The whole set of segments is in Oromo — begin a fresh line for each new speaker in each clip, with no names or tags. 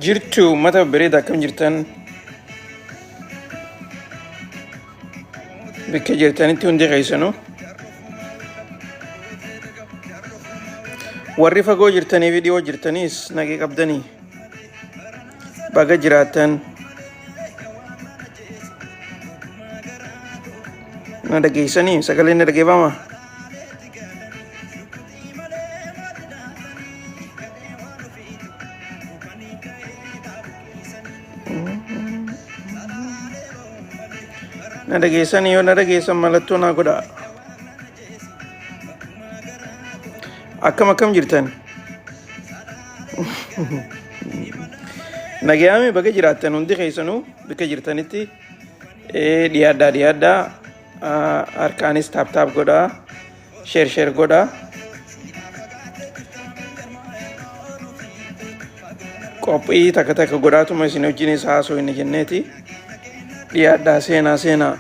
Jirtu uummata babbareeda, akkam jirtan? Bakka jirtanitti hundi keessanuu. Warri fagoo jirtanii fi dhiyoo jirtaniis nagee qabdanii baga jiraattan. Na dhageessanii? Sagaleen na dhageeffama? Na dhageessanii? Yoo na dhageessan mallattoo naa godhaa. Akkam akkam jirtan? Nagayaame, baga jiraattan hundi keessanuu bakka jirtanitti. Dhiyaadhaa, dhiyaadhaa. Harkaanis tap tap godhaa, share share godhaa. Qophii takka takka godhaatuma isin wajjinis haasoo inni jenneeti. Dhiyaadhaa, seenaa, seenaa.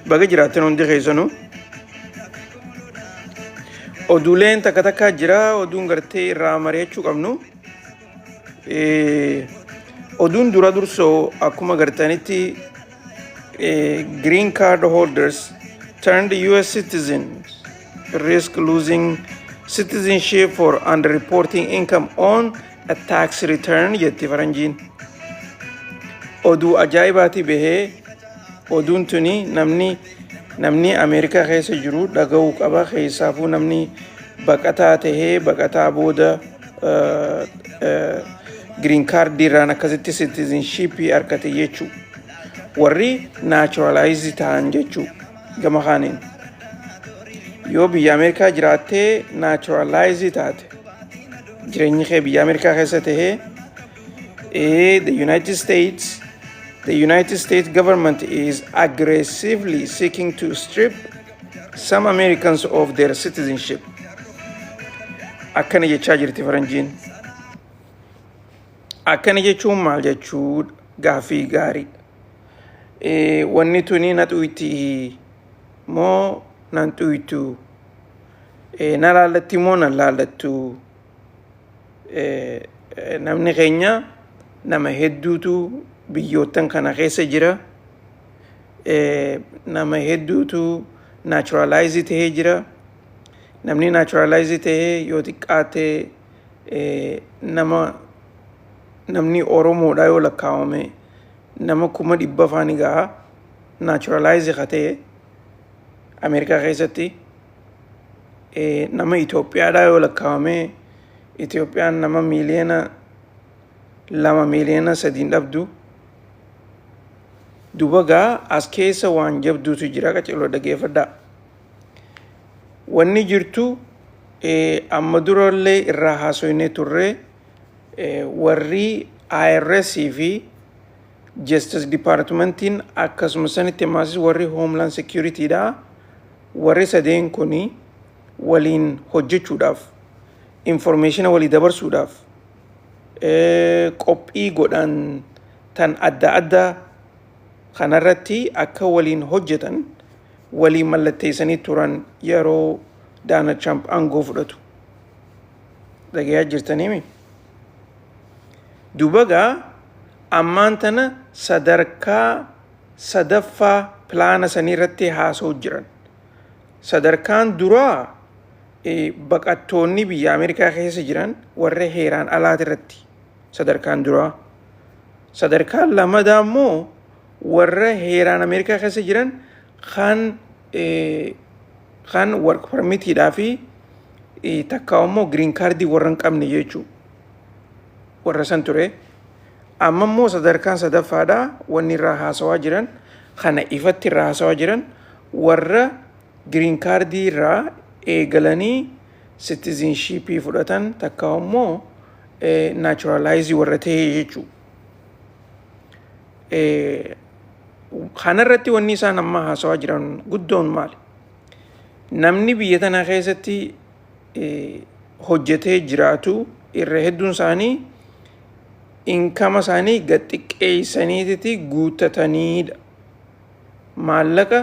Baga jiraattan hundi keessanuu. Oduuleen takka takka jira, oduun gartee irraa mari'achuu qabnu. Oduun dura dursoo akkuma gartanitti green card holders turned US citizens risk losing citizenship for underreporting income on a tax return jetti faranjiin. Oduu ajaa'ibaati bahee. Oduun tuni namni Ameerikaa keessa jiru dhaga'uu qaba. Keessaafuu namni baqataa tahee baqataa booda green card irraan akkasitti citizenship argate jechuu, warri naturalize ta'an jechuu. Gama kaaniin yoo biyya Ameerikaa jiraattee naturalize taate, jireenyi kee biyya Ameerikaa keessa tahee, the United States government is aggressively seeking to strip some Americans of their citizenship. Akkana jechaa jirti faranjiin. Akkana jechuun maal jechuu? Gaaffii gaarii. Wanni tuni na xuyiti moo nan xuytu? Na laallatti moo nan laallattu? Namni keenya nama hedduutu biyyoottan kana keessa jira. Nama hedduutu naturalize tahee jira. Namni naturalize tahee yoo xiqqaate nama namni Oromoodha yoo lakkaawame nama 100,000 faani gaha naturalize ka ta'e Ameerikaa keessatti. Nama Itoophiyaadha yoo lakkaawame, Itoophiyaan nama 2 miiliyoona, 3 miiliyoona dhabdu. Duba gaa as keessa waan jabduutu jira, qaceeloo dhageeffadhaa. Wanni jirtu amma durallee irraa haasoynee turre, warri IRS fi Justice Departmentiin akkasuma sanitti ammaas warri Homeland Securitydha. Warri sadeen kuni waliin hojjechuudhaaf, information walii dabarsuudhaaf qophii godhan tan adda addaa kanarratti akka waliin hojjetan walii mallatteessanii turan yeroo Donald Trump aangoo fudhatu. Dhagayaa jirtaniimi? Duba gaa ammaan tana sadarkaa sadaffaa plan sanii irratti haasa'u jiran. Sadarkaan duraa baqattoonni biyya Ameerikaa keessa jiran warra heeraan alaati irratti sadarkaan duraa. Sadarkaan lamadaa immoo warra heeraan Ameerikaa keessa jiran kan work permitiidhaa fi takkaa immoo green cardii warra hin qabne jechuudha. Warra san ture. Amma immoo sadarkaan sadaffaadhaa wanni irraa haasawaa jiran, kana ifatti irraa haasawaa jiran, warra green cardii irraa eegalanii citizenshipii fudhatan takkaa immoo naturalize warra ta'e jechuudha. Kanarratti wanni isaan amma haasawaa jiran guddoon maali? Namni biyya tana keessatti hojjetee jiraatu irra hedduun isaanii income isaanii gad xiqqeessaniititi guuttataniidha. Maallaqa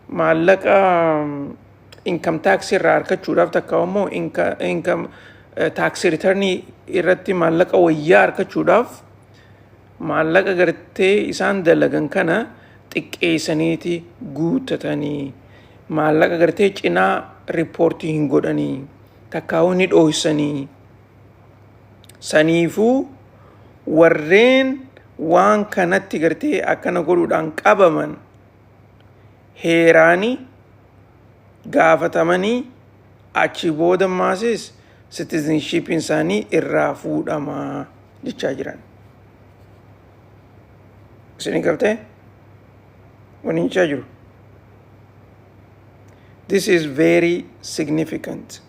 Maallaqa income tax irraa argachuudhaaf, takka immoo income tax return irratti maallaqa wayyaa argachuudhaaf, maallaqa gartee isaan dalagan kana xiqqeessaniiti guuttatanii, maallaqa gartee cinaa report hin godhanii, takkaa'uu ni dhooysanii. Saniifuu warreen waan kanatti gartee akkana godhuudhaan qabaman heeraanii gaafatamanii, achi booda maasis citizenshipiin isaanii irraa fuudhamaa jechaa jiran. Isinii galtee wanni jechaa jiru? This is very significant.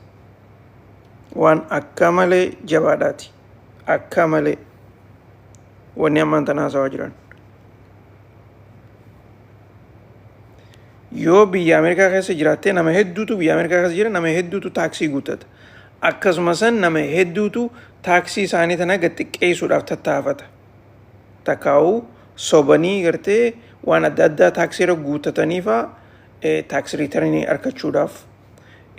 Waan akka malee jabaadhaati. Akka malee wanni ammaan tana haasawaa jiran. Yoo biyya Ameerikaa keessa jiraattee, nama hedduutu biyya Ameerikaa keessa jira, nama hedduutu taaksii guuttata. Akkasuma san nama hedduutu taaksii isaanii tana gad xiqqeessuudhaaf tattaafata. Takkaa'uu sobanii gartee waan adda addaa taaksii irra guuttatanii faa tax returnii argachuudhaaf,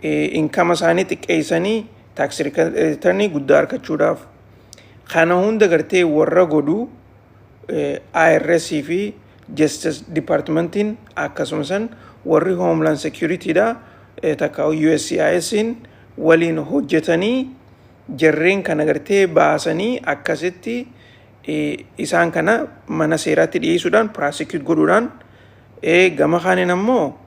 income isaanii xiqqeessanii tax returnii guddaa argachuudhaaf, kana hunda gartee warra godhu IRS fi Justice Departmentiin, akkasuma san warri Homeland Securitydha, takkaa'u USCISin waliin hojjetanii jarreen kana gartee baasanii, akkasitti isaan kana mana seeraatti dhiyeessuudhaan, prosecute godhuudhaan, gama kaaniin ammoo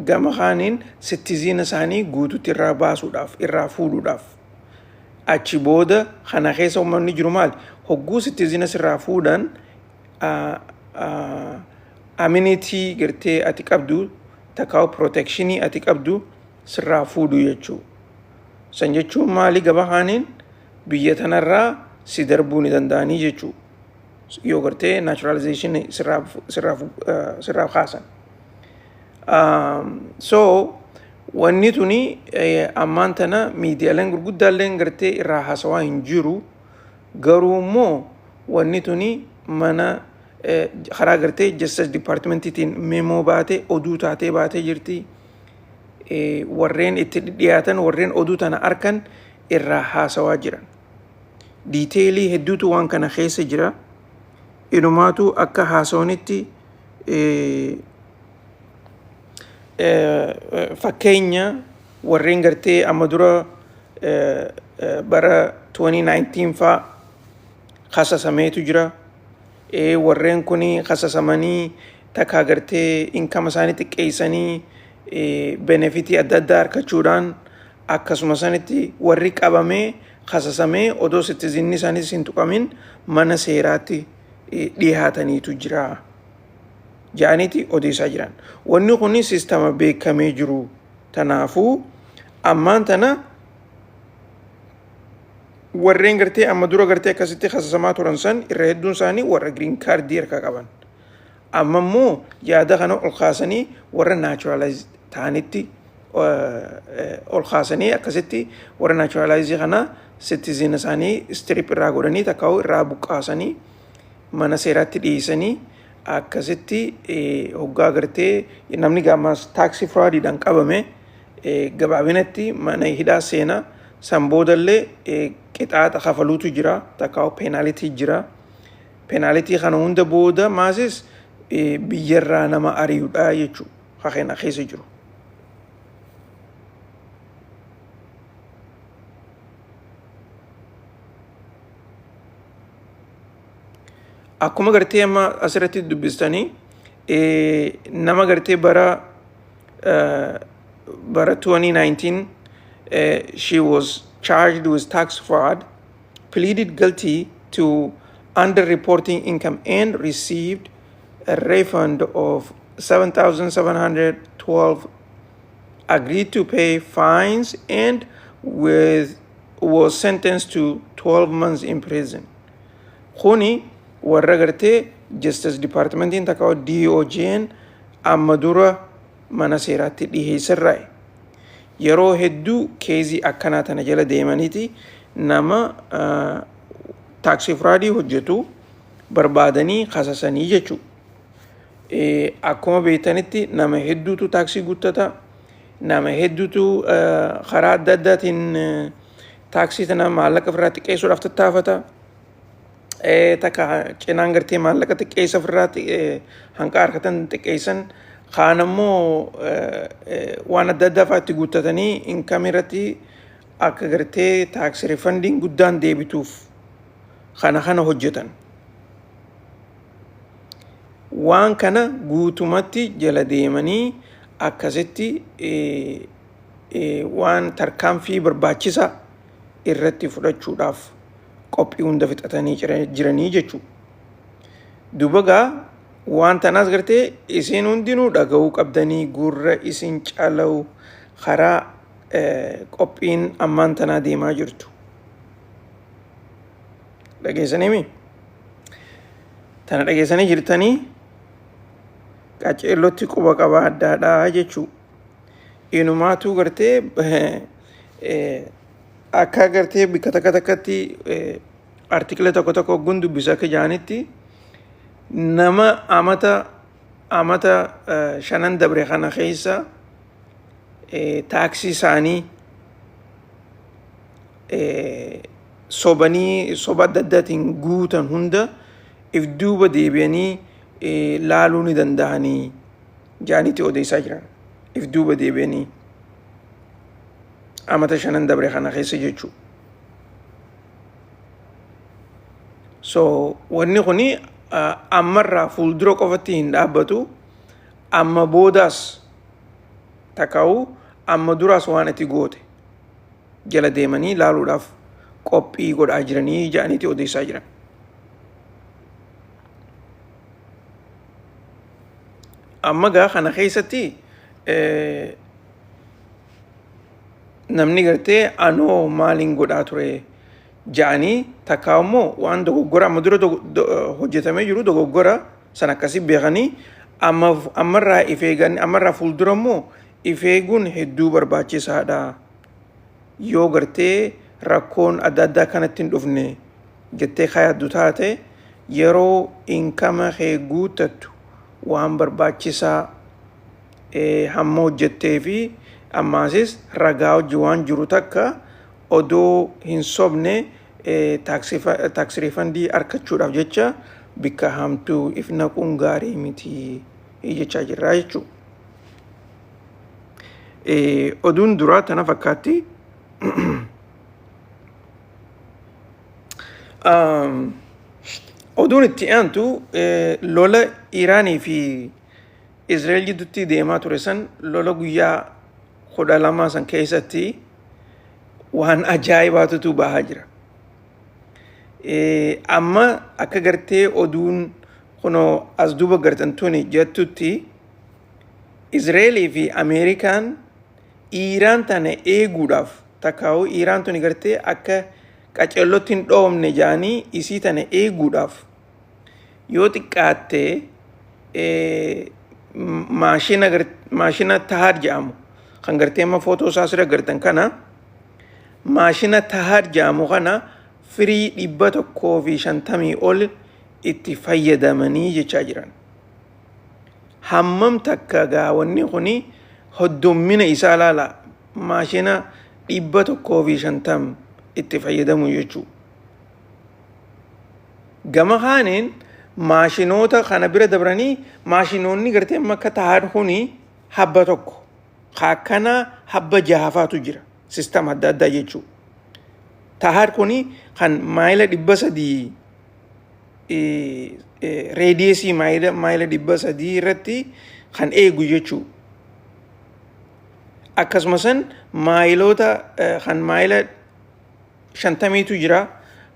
gama kaaniin citizen isaanii guututti irraa baasuudhaaf, irraa fuudhuudhaaf. Achi booda kana keessa uummanni jiru maali? Hogguu citizen sirraa fuudhan, immunity gartee ati qabdu, takkaa'u protectionii ati qabdu sirraa fuudhu jechuu. San jechuun maali? Gaba kaaniin biyya tanarraa si darbuu ni danda'anii jechuu. Yoo gartee naturalization sirraa kaasan. So wanni tuni ammaan tana miidiyaaleen gurguddaalleen gartee irraa haasawaa hin jiru. Garuu immoo wanni tuni mana karaa gartee Justice Departmentiitiin memo baate, oduu taatee baatee jirti. Warreen itti dhiyaatan, warreen oduu tana arkan irraa haasawaa jiran. Detailii hedduutu waan kana keessa jira. Inumaatu akka haasawanitti fakkeenya warreen gartee amma dura bara 2019 faa kasasameetu jira. Warreen kun kasasamanii, takkaa gartee income isaanii xiqqeessanii benefitii adda addaa argachuudhaan, akkasuma sanitti warri qabamee kasasamee odoo citizenni isaaniis hin tuqamin mana seeraatti dhiyaataniitu jira. Ja'aniiti odeessaa jiran. Wanni kun systema beekamee jiru. Tanaafuu ammaan tana warreen gartee amma dura gartee akkasitti kasasamaa turan san irra hedduun isaanii warra green cardii harkaa qaban. Amma immoo yaada kana ol kaasanii warra naturalize ta'anitti ol kaasanii, akkasitti warra naturalize kana citizen isaanii strip irraa godhanii, takkaa'u irraa buqqaasanii, mana seeraatti dhiyeessanii, akkasitti hoggaa gartee namni gaamaas tax fraudiidhaan qabame gabaabinatti mana hidhaa seenaa. San boodallee qixaaxa kafaluutu jira, takkaa'u penalty jira. Penalty kana hunda booda maasis biyyarraa nama ari'uudha jechuudha kakena keessa jiru. Akkuma gartee amma asirratti dubbistanii, nama gartee bara 2019 she was charged with tax fraud, pleaded guilty to underreporting income and received a refund of 7,712, agreed to pay fines and with was sentenced to 12 months in prison. Kuni warra gartee Justice Departmentiin takka DOJ'n amma dura mana seeraatti dhiheessirraa yeroo hedduu caseii akkanaa tana jala deemaniiti nama tax fraudii hojjetu barbaadanii kasasanii jechuudha. Akkuma beektanitti nama hedduutu taaksii guuttata. Nama hedduutu karaa adda addaatiin taaksii tana maallaqa ofirraa xiqqeessuudhaaf tattaafata. Takka cinaan gartee maallaqa xiqqeessa ofirraa hanqa harkatan xiqqeessan, kaan ammoo waan adda addaa fa'aa itti guuttatanii income irratti akka gartee tax refundiin guddaan deebituuf kana kana hojjetan. Waan kana guutumatti jala deemanii akkasitti waan tarkaanfii barbaachisaa irratti fudhachuudhaaf qophii hunda fixatanii jiranii jechuudha. Duuba gaa waan tanaas gartee isin hundinuu dhaga'uu qabdanii, gurra isin calawu karaa qophiin ammaan tanaa deemaa jirtu. Dhageessanii tana dhageessanii jirtanii, qaceellotti quba qabaa addaadhaa jechuu. Inumaatuu gartee akka gartee bikka takka takkatti artikila tokko tokko hogguun dubbisa akka jaanitti, nama amata amata shanan dabre kana keessa taaksii isaanii sobanii soba adda addaatiin guutan hunda if duuba deebi'anii laaluu ni danda'anii jaaniitti odeessaa jiran, if duuba deebi'anii amata shanan dabre kana keessa jechuudha. So wanni kuni ammarraa fuuldura qofatti hin dhaabbatu, amma boodaas takkaa'u amma duraas waan itti goote jala deemanii laaluudhaaf qophii godhaa jiranii jedhaniiti odeessaa jiran. Amma gaa kana keessatti namni gartee anoo maaliin godhaa ture ja'anii, takkaa immoo waan dogoggora amma dura hojjetamee jiru dogoggora san akkasii beekanii, amma ammarraa if eegan, ammarraa fuuldura immoo if eeguun hedduu barbaachisaadha. Yoo gartee rakkoon adda addaa kanatti hin dhufne jettee kaayaddu taate, yeroo income kee guuttattu waan barbaachisaa hamma hojjettee fi ammaasis ragaa hojii waan jiru takka odoo hin sobne tax refundii argachuudhaaf jecha bikka hamtuu if naquun gaarii miti jechaa jirraa jechuudha. Oduun duraa tana fakkaatti. Oduun itti aantu lola Iraanii fi Israa'el gidduutti deemaa ture san, lola guyyaa 12 san keessatti waan ajaa'ibaatutu bahaa jira. Amma akka gartee oduun kunoo as duuba gartan tuni jettutti, Israa'elii fi Ameerikaan Iiraan tana eeguudhaaf, takkaa'u Iiraan tuni gartee akka qaceellotti hin dhoofne jedhanii isii tana eeguudhaaf, yoo xiqqaatte maashina THAAD jedhamu kan gartee amma footoo isaa asirra gartan kana, maashina THAAD jedhamu kana firii 150 ol itti fayyadamanii jechaa jiran. Hammam takka gaa wanni kuni hoddommina isaa laala, maashina 150 itti fayyadamu jechuudha. Gama kaaniin maashinoota kana bira dabranii maashinoonni gartee amma akka THAAD kuni habba tokko akkanaa habba jahafaatu jira, system adda addaa jechuudha. THAAD kuni kan maayila 300 radiusii maayila 300 irratti kan eegu jechuudha. Akkasuma san maayiloota kan maayila 50tu jira,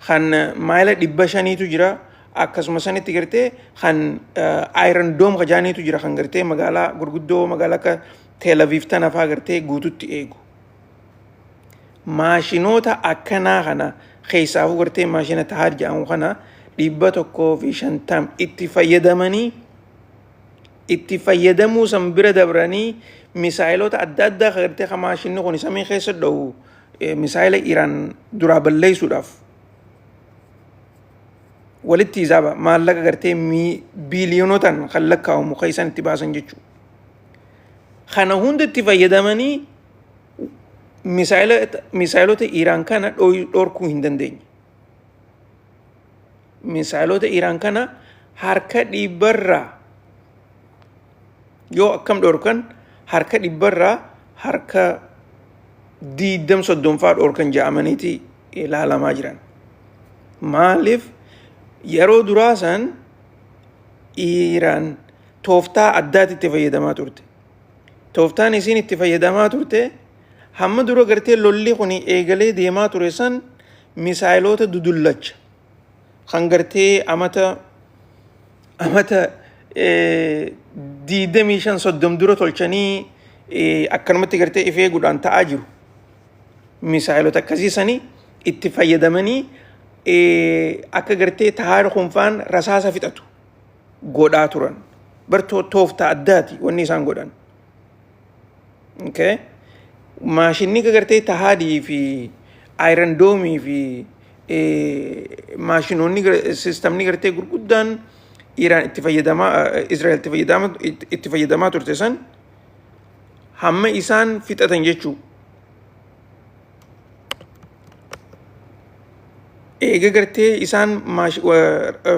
kan maayila 500tu jira, akkasuma sanitti gartee kan Iron Dome kajaaniitu jira, kan gartee magaalaa gurguddoo, magaalaa akka Tel Aviv tana fa'aa gartee guututti eegu. Maashinoota akkanaa kana keessaafuu gartee maashina THAAD jedhamu kana 150 itti fayyadamanii, itti fayyadamuu san bira dabranii misaayilota adda addaa kan gartee kan maashinni kun samii keessa dhohu misaayila Iraan duraa balleessuudhaaf Walitti hisaaba maallaqa gartee biiliyoonotaan kan lakkaa'amu kan isaan itti baasan jechuudha. Kana hunda itti fayyadamanii misaayilota Iraan kana dhorkuu hin dandeenye. Misaayilota Iraan kana harka dhibbarraa yoo akkam dhorkan, harka dhibbarraa harka 20-30 fa'aa dhorkan jedhamaniiti ilaalamaa jiran. Maaliif? Yeroo duraa san Iraan tooftaa addaatti itti fayyadamaa turte. Tooftaan isiin itti fayyadamaa turte, hamma dura gartee lolli kun eegalee deemaa ture san, misaayiloota dudullacha kan gartee amata 25-30 dura tolchanii akkanumatti gartee if eeguudhaan ta'aa jiru. Misaayilota akkasii sanii itti fayyadamanii akka gartee tahaara kunfaan rasaasa fixatu godhaa turan. Bar tooftaa addaati wanni isaan godhan. Okay. Maashinni gartee THAADii fi Iron Domeii fi maashinoonni, systemni gartee gurguddaan Iraan itti fayyadamaa, Israa'el itti fayyadamaa turte san hamma isaan fixatan jechuu. Eega gartee isaan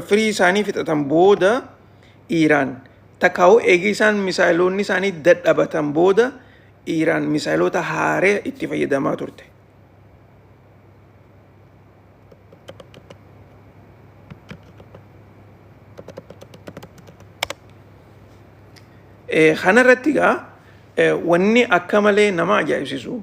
firii isaanii fixatan booda, Iraan takkaa'uu eega isaan misaayiloonni isaanii dadhabatan booda, Iraan misaayiloota haaree itti fayyadamaa turte. Kanarratti egaa wanni akka malee nama ajaa'ibsiisu,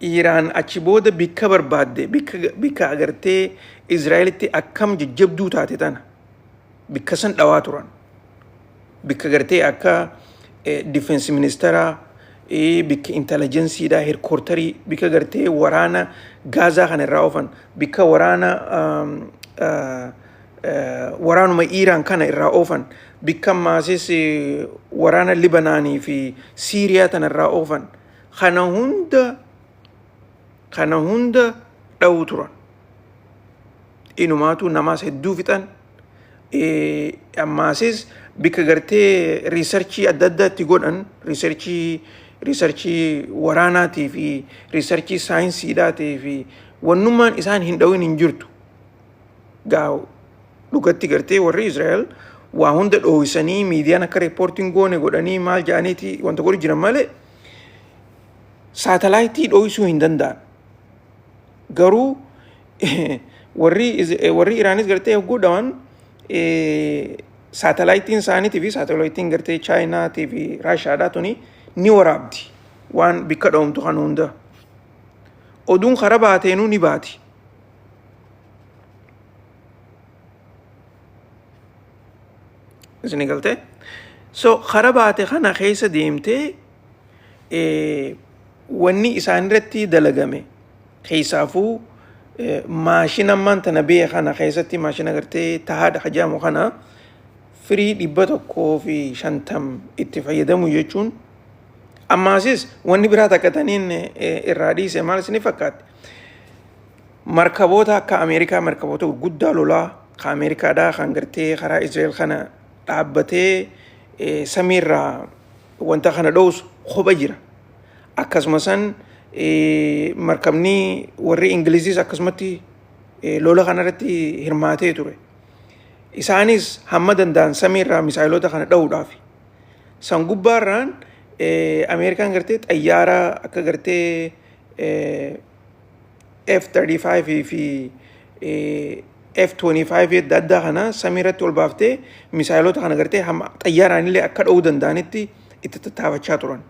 Iraan achi booda bikka barbaadde, bikka agartee Israa'elitti akkam jajjabduu taate tana bikka san dhawaa turan. Bikka gartee akka defense ministeraa, bikka intelligenceiidhaa, headquarterii, bikka gartee waraana Gaazaa kana irraa oofan, bikka waraana waraanuma Iiraan kana irraa oofan, bikka maasis waraana Libanaanii fi Siiriyaa tana irraa oofan, kana hunda dha'uu turan. Inumaatu namaas hedduu fixan. Ammaasis bikka gartee researchii adda addaa itti godhan, researchii waraanaatii fi researchii saayinsiidhaatii fi wannummaan isaan hin dhawin hin jirtu. Gaa dhugatti gartee warri Israa'el waa hunda dhoohisanii, miidiyaan akka reportiin goone godhanii, maal jedhaniiti wanta godhu jiran malee, saatalaayitii dhoohisuu hin danda'an. Garuu warri Iraanis gartee hogguu dhawan, saatalaayitiin isaaniitii fi saatalaayitiin gartee Chaayinaatii fi Raashaadhaa tuni ni waraabdi waan bikka dhawamtu kan hunda. Oduun kara baateenuu ni baati. Isin galtee? So kara baate kana keessa deemtee wanni isaan irratti dalagame, keessaafuu maashina ammaan tana biyya kana keessatti maashina gartee THAAD hajaamu kana firii 150 itti fayyadamu jechuun. Ammaasis wanni biraa takka taniin irraa dhiise maal isini fakkaatti? Markaboota akka Ameerikaa, markaboota gurguddaa lolaa kan Ameerikaadhaa kan gartee karaa Israa'el kana dhaabbatee samiirraa wanta kana dhoowsu kopha jira. Akkasuma san markabni warri Ingiliziis akkasumatti lola kanarratti hirmaatee ture. Isaanis hamma danda'an samiirraa misaayilota kana dha'uudhaaf. San gubbaarraan Ameerikaan gartee xayyaara akka gartee F-35 fi F-25 adda addaa kana samii irratti ol baaftee misaayilota kana gartee hamma xayyaaraan illee akka dha'uu danda'anitti itti tattaafachaa turan.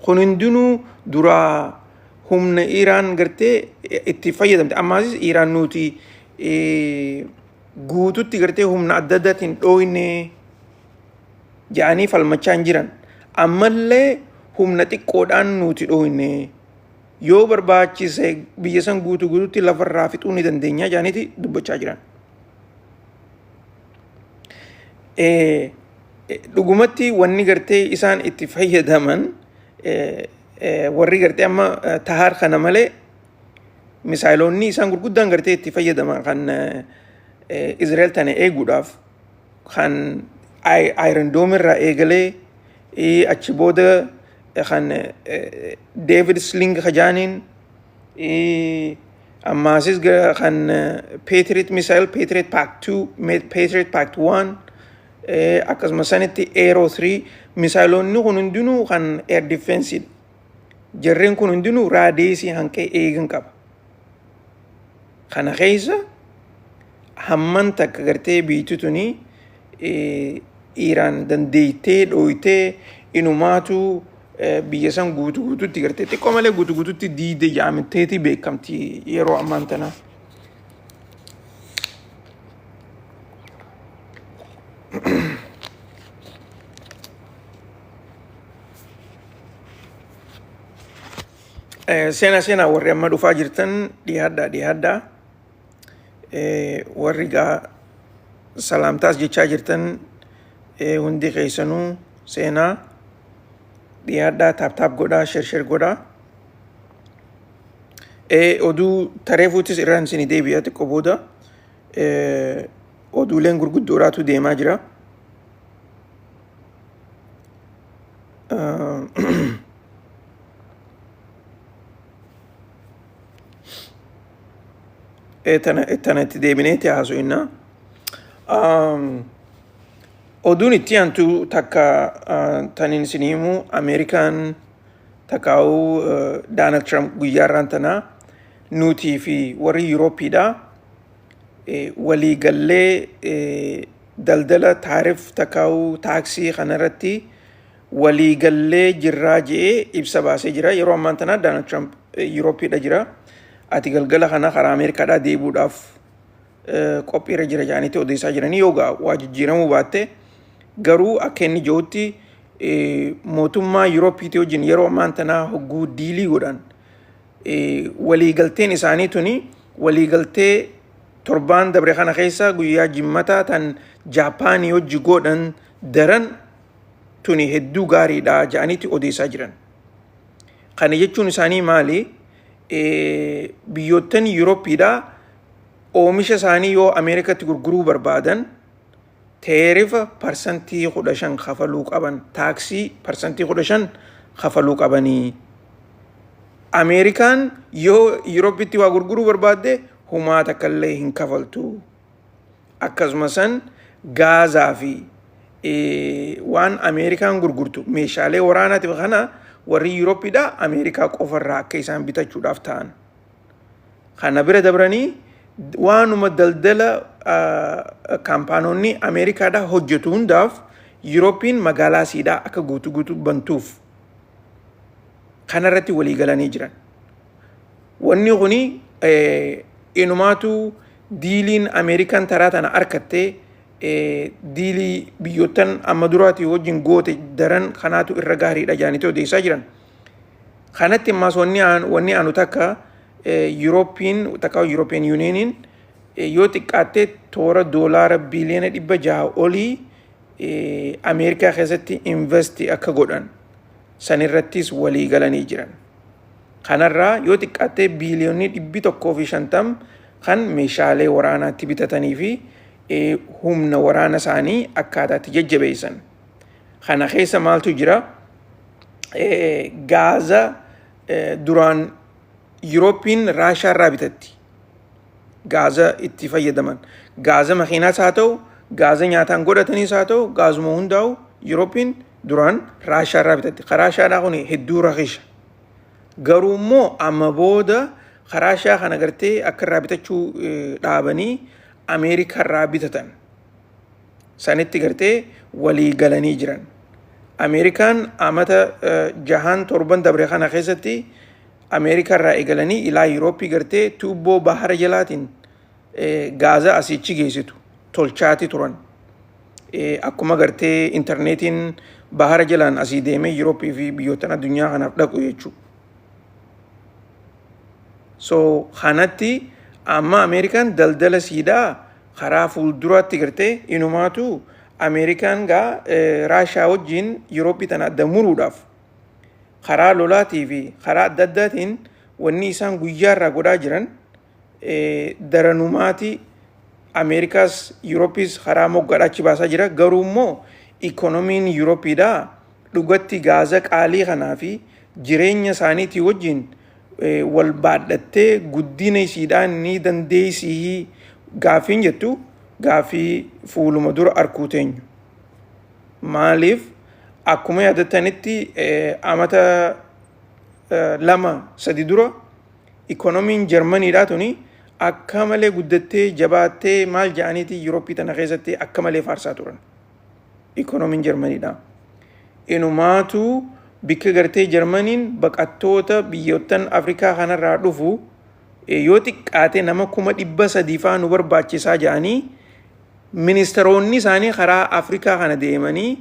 Kun hundinuu duraa humna Iraan gartee itti fayyadamte. Ammaasis Iraan nuti guututti gartee humna adda addaatiin dhooyne jedhanii falmachaa hin jiran. Ammallee humna xiqqoodhaan nuti dhooyne, yoo barbaachise biyya san guutuu guututti lafarraa fixuu ni dandeenya jedhaniiti dubbachaa jiran. Dhugumatti wanni gartee isaan itti fayyadaman, warri gartee amma THAAD kana malee Misaayiloonni isaan gurguddaan gartee itti fayyadaman kan Israa'el tana eeguudhaaf kan Iron Dome irraa eegalee, achi booda kan David Sling kajaaniin, ammaasis kan Patriot missile, Patriot Pack 2, Patriot Pack 1, akkasuma sanitti Arrow 3, misaayiloonni kun hundinuu kan air defense dha. Jarreen kun hundinuu radius hanqee eegan qaba. Kana keessa hamman takka gartee biitti tuni Iiraan dandeeytee dhooytee inumaatu biyya san guutuu guututti gartee xiqqoo malee guutuu guututti diide jaamitteeti beekamti yeroo ammaan tanaa. Seenaa seenaa, warri amma dhufaa jirtan dhiyaadhaa dhiyaadhaa. Warri gaa salaamtaas jechaa jirtan hundi keessanuu seenaa dhiyaadhaa, tap tap godhaa, share share godhaa. Oduu tareefuutis irraan isinii deebi'a xiqqoo booda. Oduuleen gurguddoodhaatu deemaa jira. Tana itti deebineeti haasofna. Oduun itti aantu takka taniin isin himu, Ameerikaan takkaa'uu Donald Trump guyyaa irraan tanaa nuutii fi warri Yuurooppiidha waliigallee daldala tariff takkaa'uu taaksii kanarratti waliigallee jirraa je'ee ibsa baasee jira. Yeroo ammaan tanaa Donald Trump Yuurooppiidha jira. Ati galgala kana karaa Ameerikaadhaa deebi'uudhaaf qophiirra jira jedhaniitti odeessaa jiranii, yoo gaa waa jijjiiramuu baatte garuu akka inni jirutti mootummaa Yuurooppiitii wajjin yeroo ammaan tanaa hogguu deal godhan, waliigalteen isaanii tuni waliigaltee torbaan dabre kana keessa guyyaa jimmataa tan Jaapaanii hojii godhan daran tuni hedduu gaariidha jedhaniitti odeessaa jiran. Kana jechuun isaanii maali? Biyyoottan Yuurooppiidhaa oomisha isaanii yoo Ameerikatti gurguruu barbaadan tariff 15% kafaluu qaban, taaksii 15% kafaluu qabanii. Ameerikaan yoo Yuurooppitti waa gurguruu barbaadde humaa takkallee hin kafaltu. Akkasuma san gaazaa fi waan Ameerikaan gurgurtu meeshaalee waraanaatiif kana warri Yuurooppiidhaa Ameerikaa qofarraa akka isaan bitachuudhaaf ta'an. Kana bira dabranii waanuma daldala kaampaanonni Ameerikaadhaa hojjetu hundaaf Yuurooppiin magaalaa siidhaa akka guutuu guutuu bantuuf kanarratti walii galanii jiran. Wanni kuni inumaatu dealiin Ameerikaan taraa tana harkattee deal biyyoottan amma duraatii wajjin goote daran kanaatu irra gaariidha jedhaniiti odeessaa jiran. Kanatti ammaas wanni aanu takka Yuurooppiin takka European Unioniin yoo xiqqaatte toora doolaara biiliyoona 600 olii Ameerikaa keessatti invest akka godhan sanirrattis walii galanii jiran. Kanarraa yoo xiqqaatte biiliyoonni 150 kan meeshaalee waraanaatti bitatanii fi humna waraana isaanii akkaataatti jajjabeessan. Kana keessa maaltu jira? Gaaza duraan Yuurooppiin Raashaa irraa bitatti. Gaaza itti fayyadaman. Gaaza makiinaas haa ta'u, gaaza nyaataan godhataniis haa ta'u, gaazuma hundaa'u Yuurooppiin duraan Raashaa irraa bitatti. Raashaadhaa kun hedduu rakisha. Garuu immoo amma booda Raashaa kana gartee akka irraa bitachuu dhaabanii Ameerikaa irraa bitatan. Sanitti gartee walii galanii jiran. Ameerikaan amata jahaan torban dabre kana keessatti Ameerikaa irraa eegalanii ilaa Yuurooppii gartee tuubboo bahara jalaatiin gaaza asiichi geessitu tolchaati turan. Akkuma gartee intarneetiin bahara jalaan asii deemee Yuurooppii fi biyyoottan addunyaa kanaaf dhaqu jechuudha. So kanatti amma Ameerikaan daldala siidhaa karaa fuulduraatti gartee inumaatu Ameerikaan gaa Raashaa wajjin Yuurooppii tana adda muruudhaaf karaa lolaatii fi karaa adda addaatiin Wanni isaan guyyaarraa godhaa jiran daranumaati Ameerikaas Yuurooppis karaa moggaadhaa achi baasaa jira. Garuu immoo ikoonomiin Yuurooppiidhaa dhugatti gaaza qaalii kanaa fi jireenya isaaniitii wajjin wal baadhattee guddina isiidhaan ni dandeessii gaaffiin jettu gaaffii fuuluma dura arkuu teenyu. Maaliif, akkuma yaadattanitti amata 2-3 dura ikoonomiin Jarmaniidhaa tuni akka malee guddattee jabaattee maal jedhaniiti Yurooppii tana keessatti akka malee faarsaa turan. Ikoonomiin Jarmaniidhaa. Inumaatu bikka gartee Jarmaniin baqattoota biyyoottan Afrikaa kanarraa dhufu yoo xiqqaate nama 300,000 faa nu barbaachisaa jedhanii ministeeronni isaanii karaa Afrikaa kana deemanii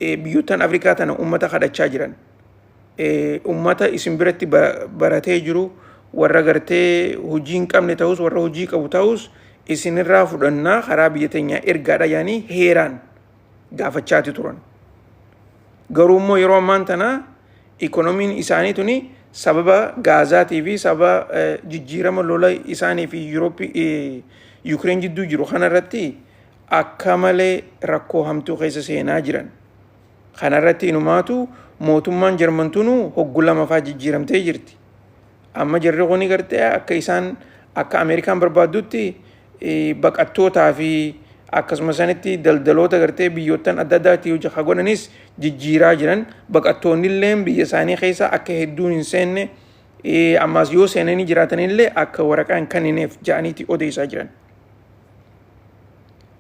biyyoottan Afrikaa tana uummata kadhachaa jiran. Uummata isin biratti baratee jiru, warra gartee hojii hin qabne ta'us, warra hojii qabu ta'us, isinirraa fudhannaa karaa biyya teenyaa ergaadha jedhanii heeraan gaafachaati turan. Garuu immoo yeroo ammaan tana ikoonomiin isaanii tuni sababa gaazaatii fi sababa jijjiirama lola isaanii fi Yurooppii Yukireen jidduu jiru kanarratti akka malee rakkoo hamtuu keessa seenaa jiran. Kanarratti inumaatu mootummaan Jarmantunuu hoggu lama faa jijjiiramtee jirti. Amma jarri kuni gartee akka isaan akka Ameerikaan barbaaddutti baqattootaa fi akkasuma sanitti daldaloota gartee biyyoottan adda addaatti hojii haa godhanis jijjiiraa jiran. Baqattoonni illee biyya isaanii keessa akka hedduun hin seenne, ammaas yoo seenanii jiraatanillee akka waraqaa hin kennineef ja'aniiti odeessaa jiran.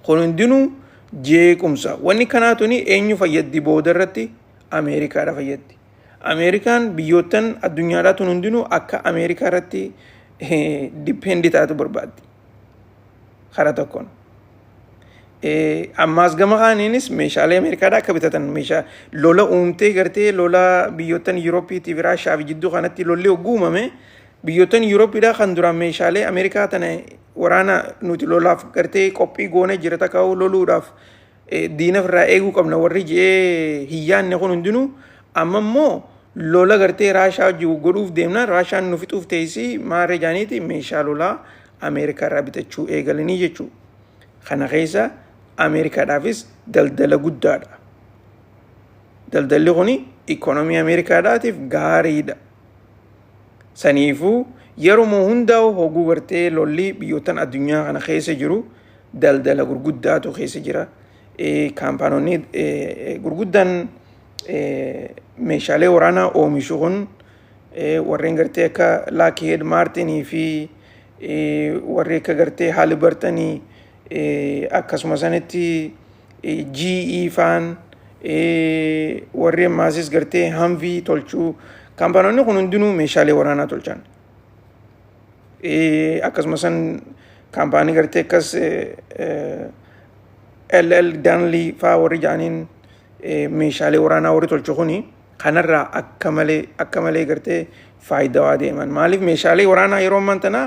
Kun hundinuu jeequmsa. Wanni kanaa tuni eenyu fayyaddi booda irratti? Ameerikaadha fayyaddi. Ameerikaan biyyoottan addunyaadhaa tun hundinuu akka Ameerikaa irratti depend taatu barbaaddi. Karaa tokkoon. Ammaas gama kaaniinis meeshaalee Ameerikaadhaa akka bitatan, meeshaa lola uumtee gartee lola biyyoottan Yuurooppiitii fi Raashaa fi jidduu kanatti lolli hogguu uumame, biyyoottan Yuurooppiidhaa kan duraan meeshaalee Ameerikaa tana waraana nuti lolaaf gartee qophii goonee jira, takkaa'u loluudhaaf diina irraa eeguu qabna warri je'ee hin yaadne kun hundinuu, amma immoo lola gartee Raashaa wajjin godhuuf deemna, Raashaan nu fixuuf teessii maarree jaaniiti meeshaa lolaa Ameerikaa irraa bitachuu eegalanii jechuudha. Kana keessa Ameerikaadhaafis daldala guddaadha. Daldalli kuni ikoonomii Ameerikaadhaatiif gaariidha. Saniifuu yeroo hundaa'u hogguu gartee lolli biyyoottan addunyaa kana keessa jiru daldala gurguddaatu keessa jira. Kaampaanonni gurguddaan meeshaalee waraanaa oomishu kun, warreen gartee akka Lockheed Martinii fi warri akka gartee Halliburtonii, akkasuma sanitti GE faan, warri ammaasis gartee Humvee tolchuu, kaampaanonni kun hundinuu meeshaalee waraanaa tolchan. Akkasuma san kaampaanii gartee akkas LL Danley faa warri jedhaniin meeshaalee waraanaa warri tolchu kuni kanarraa akka malee gartee faayidaa deeman. Maaliif, meeshaalee waraanaa yeroo ammaan tana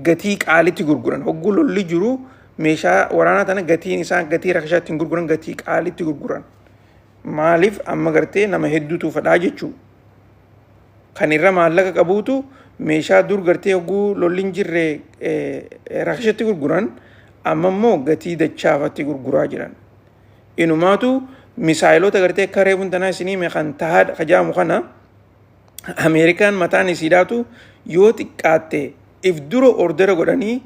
gatii qaalitti gurguran. Hogguu lolli jiru meeshaa waraanaa tana gatiin isaan gatii rakashaatti hin gurguran, gatii qaalitti gurguran. Maaliif, amma gartee nama hedduutu fedhaa jechuu. Kan irra maallaqa qabuutu meeshaa dur gartee hogguu lolli hin jirre rakashatti gurguran, amma immoo gatii dachaafatti gurguraa jiran. Inumaatu misaayilota gartee akka reefuun tanaa isinii kan tahaa kajaamu kana Ameerikaan mataan isiidhaatu yoo xiqqaatte if dura order godhanii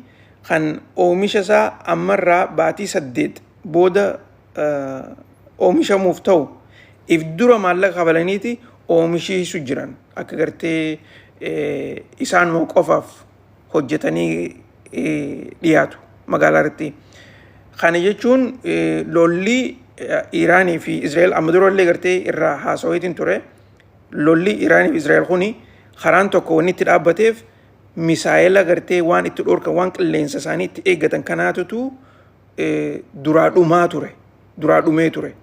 kan oomisha isaa ammarraa baatii 8 booda oomishamuuf ta'u if dura maallaqa kabalaniiti oomishiisu jiran, akka gartee isaanuma qofaaf hojjetanii dhiyaatu magaalaa irratti. Kana jechuun lolli Iraanii fi Israa'el amma durallee gartee irraa haasaweetiin ture. Lolli Iraanii fi Israa'el kuni karaan tokko wanni itti dhaabbateef misaayila gartee waan itti dhorkan, waan qilleensa isaanii itti eeggatan kanaatutu duraa dhumaa ture. Duraa dhumee ture.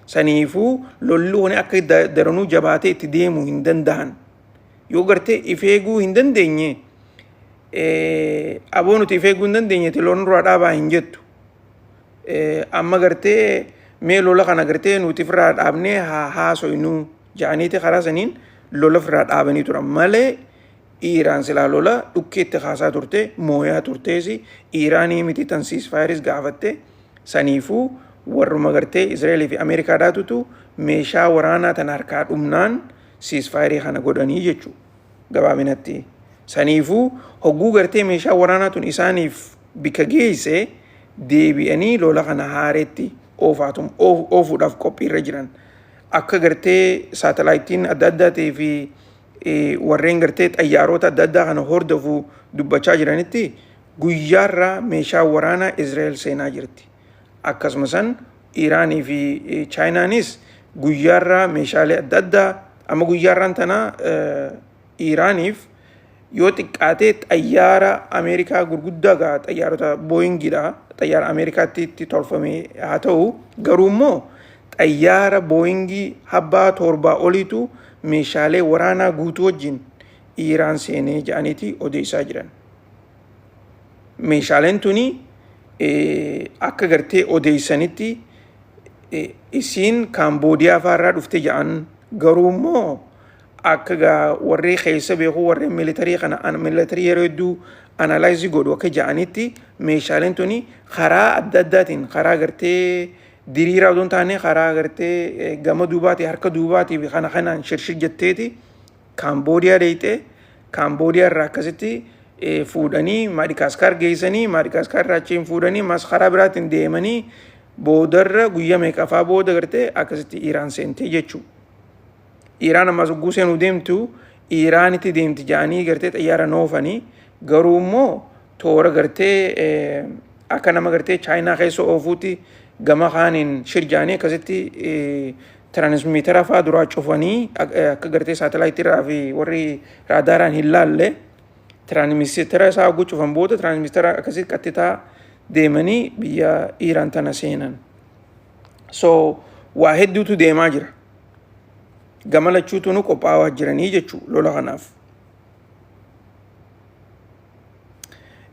Saniifuu lolli kuni akka daranuu jabaatee itti deemuu hin danda'an. Yoo gartee if eeguu hin dandeenye, aboo nuti if eeguu hin dandeenye, loon duraa dhaabaa hin jettu. Amma gartee mee lola kana gartee nuti ofirraa dhaabnee haa haasoynuu ja'aniiti karaa saniin lola ofirraa dhaabanii turan malee. Iiraan silaa lola dhukkeetti kaasaa turte, mooyaa turtees. Iiraanii miti tan ceasefire is gaafatte. Saniifuu warruma gartee Israa'elii fi Ameerikaadhaatutu meeshaa waraanaa tan harkaa dhumnaan ceasefire kana godhanii jechuudha gabaabinatti. Saniifuu hogguu gartee meeshaa waraanaa tun isaaniif bika geesse, deebi'anii lola kana haareetti oofaatum oofuudhaaf qophiirra jiran. Akka gartee saatalaayitiin adda addaatii fi warreen gartee xayyaarota adda addaa kana hordofu dubbachaa jiranitti, guyyaarraa meeshaa waraanaa Israa'el seenaa jirti. Akkasuma san Iiraanii fi Chaayinaanis guyyaarraa meeshaalee adda addaa, amma guyyaarraan tana Iiraaniif yoo xiqqaatee xayyaara Ameerikaa gurguddaa gaa, xayyaarota Booyingiidha, xayyaara Ameerikaatti itti tolfame haa ta'u, garuu immoo xayyaara Booyingii habbaa 7 oliitu meeshaalee waraanaa guutuu wajjin Iiraan seenee jedhaniiti odeessaa jiran. Meeshaaleen tuni akka gartee odeessanitti isiin Kaamboodiyaa fa'aarraa dhufte jedhan, garuu immoo akka gaa warri keessa beeku, warreen military kana, military yeroo hedduu analyze godhu, akka jedhanitti meeshaaleen tuni karaa adda addaatiin, karaa gartee diriiraa odoo hin taane, karaa gartee gama duubaatii, harka duubaatii fi kana kanaan shirshir jetteeti Kaamboodiyaa deeyxee, Kaamboodiyaa irraa akkasitti fuudhanii Maadikaaskaar geessanii, Maadikaaskaar irraa achiin fuudhanii mas karaa biraatiin deemanii, boodarra guyyaa meeqafaa booda gartee akkasitti Iiraan seentee jechuudha. Iiraan ammas hogguu seenuu deemtu, Iiraanitti deemti jedhanii gartee xayyaara noofanii, garuu immoo toora gartee akka nama gartee Chaayinaa keessa oofuutti gama kaaniin shirjaanii akkasitti transmitter fa'aa duraa cufanii, akka gartee saatalaayitii irraa fi warri raadaaraan hin laalle, transmitter isaa hogguu cufan booda transmitter akkasitti qaxxitaa deemanii biyya Iiraan tana seenan. So waa hedduutu deemaa jira. Gama lachuutu nu qophaa'aa jiranii jechuu lola kanaaf.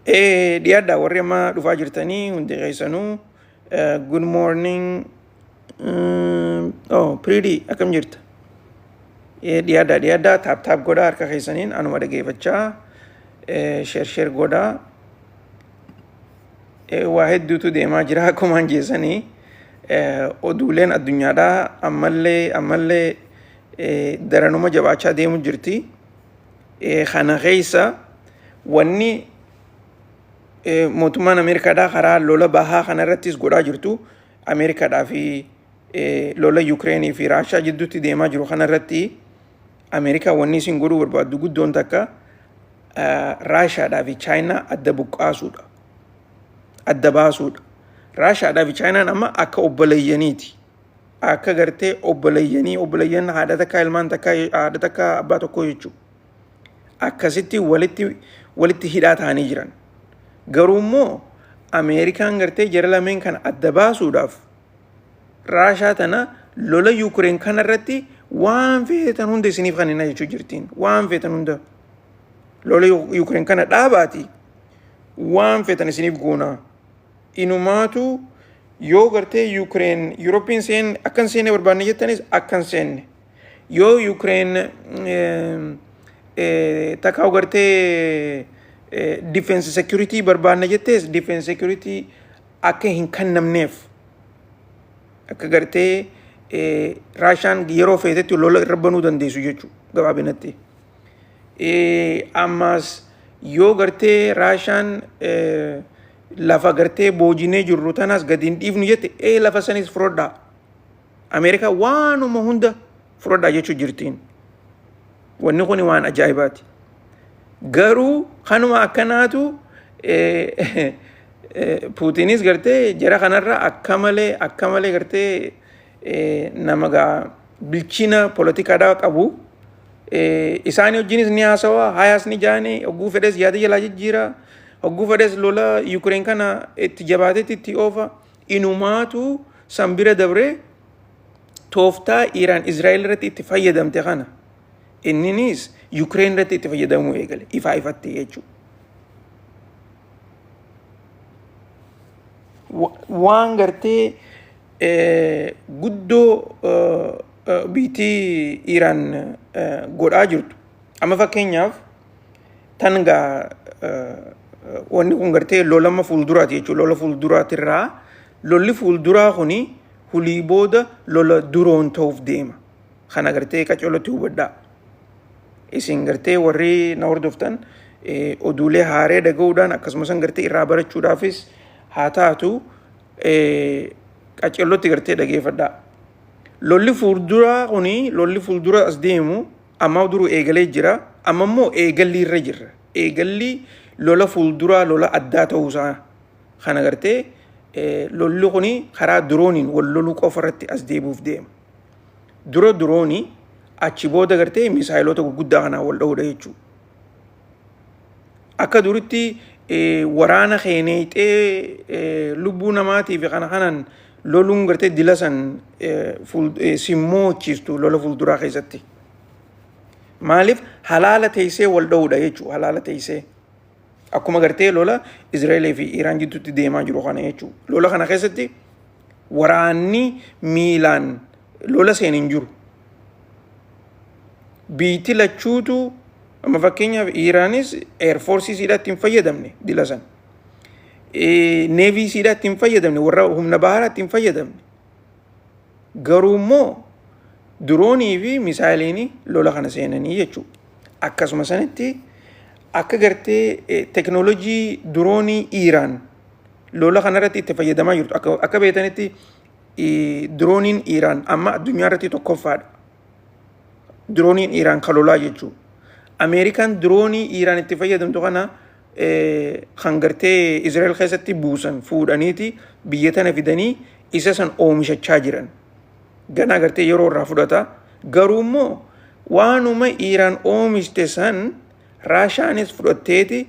Dhiyaadhaa, warri amma dhufaa jirtanii hundi keessanuu, good morning. Oh, Pretty, akkam jirta? Dhiyaadhaa, dhiyaadhaa, tap tap godhaa harka keessaniin, anuma dhageeffachaa share share godhaa. Waa hedduutu deemaa jira. Akkumaan jeessanii oduuleen addunyaadhaa ammallee ammallee daranuma jabaachaa deemu jirti. Kana keessa wanni mootummaan Ameerikaadhaa karaa lola bahaa kana irrattis godhaa jirtu, Ameerikaadhaa fi lola Yukireenii fi Raashaa jidduutti deemaa jiru kana irratti, Ameerikaa wanni isin godhuu barbaaddu guddoon takka Raashaadhaa fi Chaayinaa adda buqqaasuudha. Adda baasuudha. Raashaadhaa fi Chaayinaan amma akka obboleeyyaniiti. Akka gartee obboleeyyanii, obboleeyyan haadha takkaa, ilmaan takkaa, haadha takkaa, abbaa tokkoo jechuudha. Akkasitti walitti walitti hidhaa ta'anii jiran. Garuu immoo Ameerikaan gartee jara lameen kana adda baasuudhaaf Raashaa tana lola Yukireen kana irratti waan feetan hunda isiniif kannina jechuu jirtiin. Waan feetan hunda. Lola Yukireen kana dhaabaati. Waan feetan isiniif goonaa. Inumaatu yoo gartee Yukireen Yuroopiin seen akkan seenne barbaanne jettanis akkan seenne. Yoo Yukireen takkaa gartee defense security barbaanne jettees, defense security akka hin kennamneef, akka gartee Raashaan yeroo feetetti lola irra banuu dandeessu jechuudha gabaabinatti. Ammas yoo gartee Raashaan lafa gartee boojinee jirru tanaas gadi hin dhiifnu jette, lafa sanis fudhadhaa. Ameerikaa waanuma hunda fudhadhaa jechuu jirtiin. Wanni kun waan ajaa'ibaati. Garuu kanuma akkanaatu Puutiinis gartee jara kanarra akka malee akka malee gartee nama gaa bilchina poolitikaadhaa qabu. Isaanii wajjinis ni haasawa, hayaas ni jaanii, hogguu fedhes yaada jalaa jijjiira, hogguu fedhes lola Yukireen kana itti jabaatetti itti oofa. Inumaatu san bira dabree tooftaa Iiraan Israa'el irratti itti fayyadamte kana inninis Yukireen irratti itti fayyadamuu eegale ifaa ifatti jechuudha. Waan gartee guddoo biitii Iiraan godhaa jirtu. Amma fakkeenyaaf Tan gaa wanni kun gartee lolama fuulduraati jechuudha. Lola fuulduraatirraa lolli fuulduraa kuni hulii booda lola duroon ta'uuf deema. Kana gartee qaceellotti hubadhaa. Isin gartee warri na hordoftan oduulee haaree dhaga'uudhaan akkasumas gartee irraa barachuudhaafis haa taatu qaceellotti gartee dhageeffadhaa. Lolli fuulduraa kuni, lolli fuuldura as deemu amma duruu eegalee jira. Amma immoo eegalli irra jirra. Eegalli lola fuulduraa lola addaa ta'uusaa kana gartee lolli kuni karaa dirooniin wal loluu qofa irratti as deebi'uuf deema. Dura diroonii, achi booda gartee misaayilota gurguddaa kanaan wal dha'uudha jechuudha. Akka duritti waraana keeneexee lubbuu namaatii fi kana kanaan loluun gartee dila san simmoochiistu lola fuulduraa keessatti. Maaliif halaala teessee wal dha'uudha jechuudha, halaala teessee. Akkuma gartee lola Israa'eelii fi Iraan jidduutti deemaa jiru kana jechuudha. Lola kana keessatti waraanni miilaan lola seen hin jiru. Biitti lachuutu amma fakkeenyaaf Iraanis air force isiidhaatti hin fayyadamne dila san. Navy isiidhaatti hin fayyadamne, warra humna baharaatti hin fayyadamne. Garuu immoo diroonii fi misaayiliin lola kana seenanii jechuudha. Akkasuma sanitti akka gartee teknoolojii diroonii Iraan lola kanarratti itti fayyadamaa jirtu, akka beektanitti dirooniin Iraan amma addunyaa irratti tokkoffaadha. Dirooniin Iraan kan lolaa jechuudha. Ameerikaan diroonii Iraan itti fayyadamtu kana kan gartee Israa'el keessatti buusan fuudhaniiti biyya tana fidanii isa san oomishachaa jiran. Ganaa gartee yeroo irraa fudhata. Garuu immoo waanuma Iraan oomishte san Raashaanis fudhatteeti,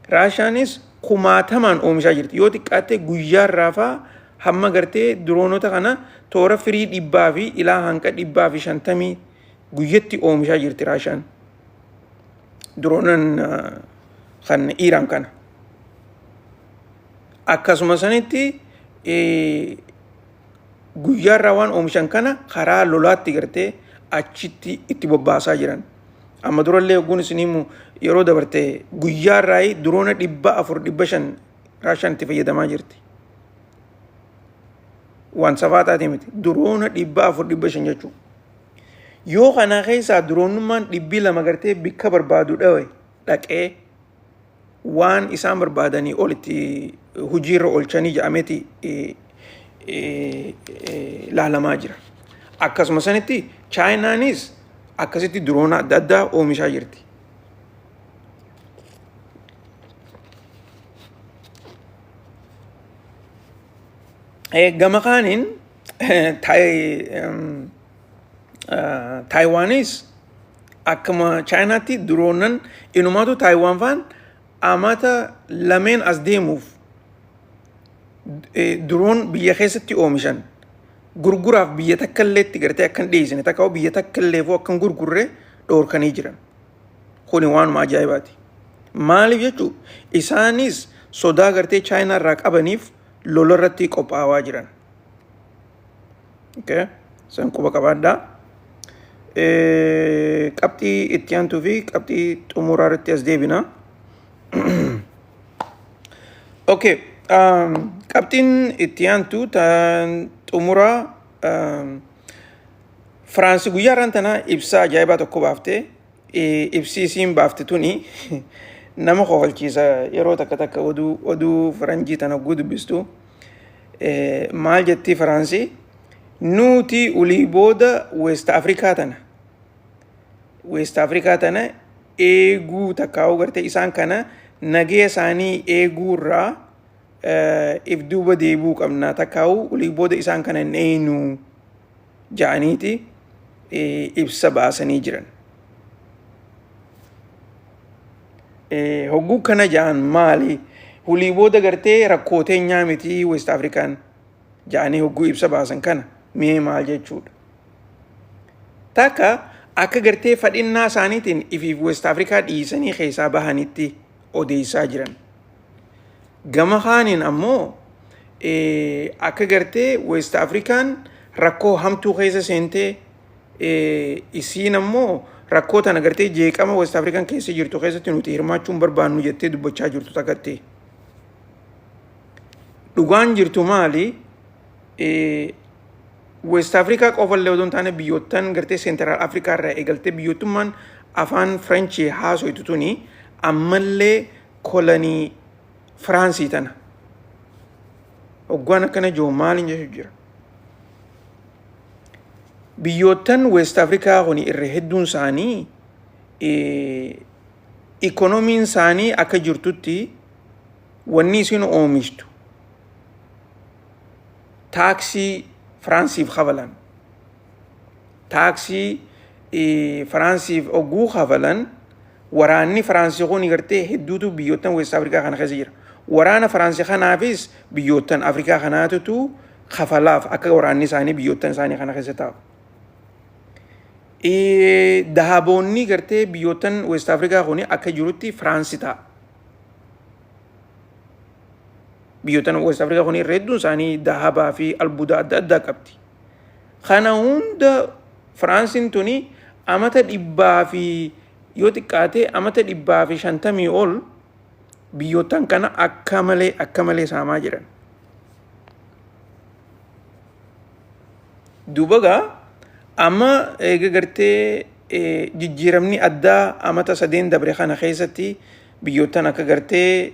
Raashaanis kumaatamaan oomishaa jirti. Yoo xiqqaatte guyyaa irraa faa hamma gartee diroonota kana toora firii 100 fi ilaa hanqa 150 guyyatti oomishaa jirti Raashaan. Diroonan kan Iraan kana. Akkasuma sanitti guyyaa irraa waan oomishan kana karaa lolaatti gartee achitti itti bobbaasaa jiran. Amma durallee hogguun isin himu yeroo dabarte guyyaa irraa diroona 400, 500 Raashaan itti fayyadamaa jirti. Waan safaa taatee miti. Diroona 400, 500 jechuudha. Yoo kana keessaa diroonummaan 200 gartee bikka barbaadu dhawe dhaqee waan isaan barbaadanii olitti hojiirra oolchanii jedhameeti laalamaa jira. Akkasuma sanitti Chaayinaanis akkasitti diroona adda addaa oomishaa jirti. Gama kaaniin Taayiwaanis akkuma Chaayinaatti diroonan inumaatu Taayiwaan faan amata lameen as deemuuf diroon biyya keessatti oomishan gurguraaf biyya takka illeetti gartee akka hin dhiyeessine, takka biyya takka illeefuu akka hin gurgurre dhoorkanii jiran. Kuni waanuma ajaa'ibaati. Maaliif jechuun isaanis sodaa gartee Chaayinaa irraa qabaniif lola irratti qophaa'aa jiran. Okay. San quba qabaadhaa. Qabxii itti aantuu fi qabxii xumuraa irratti as deebina. Okay. Qabxiin itti aantu tan xumuraa, Firaansi guyyaa irraan tana ibsa ajaa'ibaa tokko baaftee, ibsi isiin baafte tuni nama kofalchiisa. Yeroo takka takka oduu faranjii tana hogguu dubbistu maal jetti Firaansi? Nuti ulii booda West Afrikaa tana eeguu takkaa'uu gartee isaan kana nagaya isaanii eeguu irraa if duuba deebi'uu qabna, takkaa'uu ulii booda isaan kana hin eeynu ja'aniiti ibsa baasanii jiran. Hogguu kana ja'an maali? Hulii booda gartee rakkoo teenyaa miti West Afrikaan ja'anii hogguu ibsa baasan kana mee maal jechuudha? Takka akka gartee fadhinnaa isaaniitiin ifiif West Afrikaa dhiisanii keessaa bahanitti odeessaa jiran. Gama kaaniin ammoo akka gartee West Afrikaan rakkoo hamtuu keessa seentee isiin ammoo Rakkoo tana gartee jeeqama West Afrikaan keessa jirtu keessatti nuti hirmaachuu hin barbaannu jettee dubbachaa jirtu takkatti. Dhugaan jirtu maali? West Afrikaa qofallee odoo hin taane biyyoottan gartee Central Afrikaa irraa eegaltee biyyoottummaan afaan Frenchii haasoytu tuni ammallee kolanii Firaansii tana. Hoggaan akkana jiru maaliin jechuun jira? Biyyoottan West Afrikaa kun irra hedduun isaanii ikoonomiin isaanii akka jirtutti wanni isin oomishtu taaksii Firaansiif kafalan. Taaksii Firaansiif oguu kafalan, waraanni Firaansii kun gartee hedduutu biyyoottan West Afrikaa kana keessa jira. Waraana Firaansii kanaafis biyyoottan Afrikaa kanaatutu kafalaaf akka waraanni isaanii biyyoottan isaanii kana keessa taa'u. Dahaboonni gartee biyyoottan West Afrikaa kun akka jirutti Firaansi ta'a. Biyyoottan West Afrikaa kun irra hedduun isaanii dahabaa fi albuuda adda addaa qabdi. Kana hunda Firaansiin tuni amata dhibbaa fi yoo xiqqaate amata 150 ol biyyoottan kana akka malee saamaa jiran. Duuba gaa amma eega gartee jijjiiramni addaa amata sadeen dabre kana keessatti biyyoottan akka gartee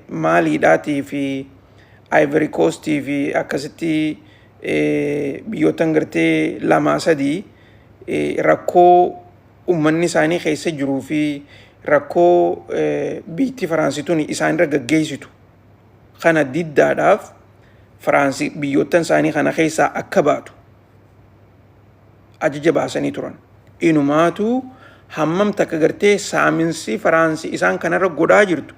Maaliidhaatii fi Ivory Coastii fi akkasitti biyyoottan gartee lamaa sadii rakkoo uummanni isaanii keessa jiruu fi rakkoo biitti Faraansi tuni isaanirra gaggeessitu kana diddaadhaaf Firaansi biyyoottan isaanii kana keessaa akka baatu ajaja baasanii turan. Inumaatu hammam takka gartee saaminsi Firaansi isaan kanarra godhaa jirtu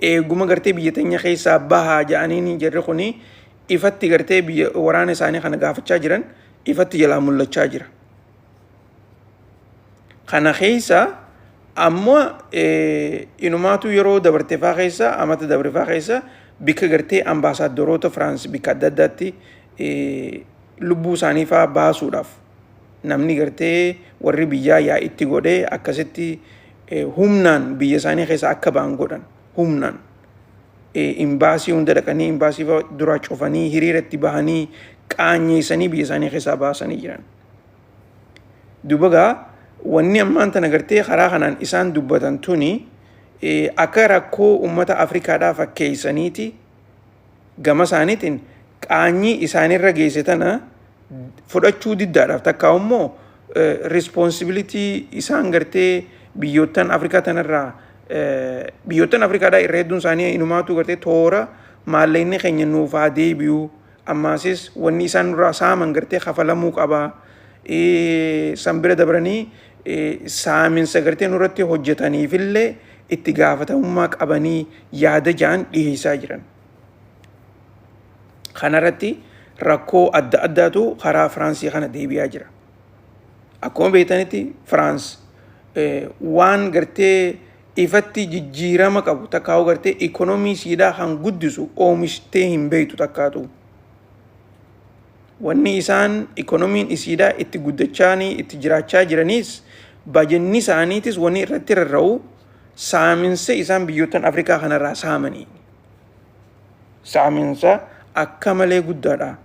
eeguma gartee biyya teenya keessaa bahaa jedhanii jarri kuni ifatti gartee biyya waraana isaanii kana gaafachaa jiran ifatti jalaa mul'achaa jira. Kana keessa ammoo inumaatu yeroo dabarte faa keessa, amata dabre faa keessa, bikka gartee ambaasaaddoroota Firaans bikka adda addaatti lubbuu isaanii faa baasuudhaaf namni gartee warri biyyaa yaa itti godhee akkasitti humnaan biyya isaanii keessa akka ba'an godhan humnaan. Imbaasii hunda dhaqanii imbaasii duraa cufanii, hiriira itti bahanii, qaanyeessanii biyya isaanii keessaa baasanii jiran. Duuba gaa wanni ammaan tana gartee karaa kanaan isaan dubbatan tuni akka rakkoo uummata Afrikaadhaa fakkeessaniiti gama isaaniitiin qaanyii isaanirra geesse tana fudhachuu diddaadhaaf, takkaa immoo responsibility isaan gartee biyyoottan Afrikaa tanarraa, biyyoottan Afrikaadhaa irra hedduun isaanii inumaatu gartee toora maallaqni keenya nuuf haa deebi'u, ammaasis wanni isaan nurraa saaman gartee kafalamuu qaba. San bira dabranii saaminsa gartee nurratti hojjetaniifillee itti gaafatamummaa qabanii yaada ja'an dhiyeessaa jiran. Kanarratti rakkoo adda addaatu karaa Firaansii kana deebi'aa jira. Akkuma beektanitti Firaans waan gartee ifatti jijjiirama qabu takkaa'u gartee ikonomii siidhaa kan guddisu oomishtee hin beektu takkaatu. Wanni isaan ikonomiin isiidhaa itti guddachaanii itti jiraachaa jiraniis, bajanni isaaniitis wanni irratti rarra'u saaminsa isaan biyyoottan Afrikaa kanarraa saamanii. Saaminsa akka malee guddaadha.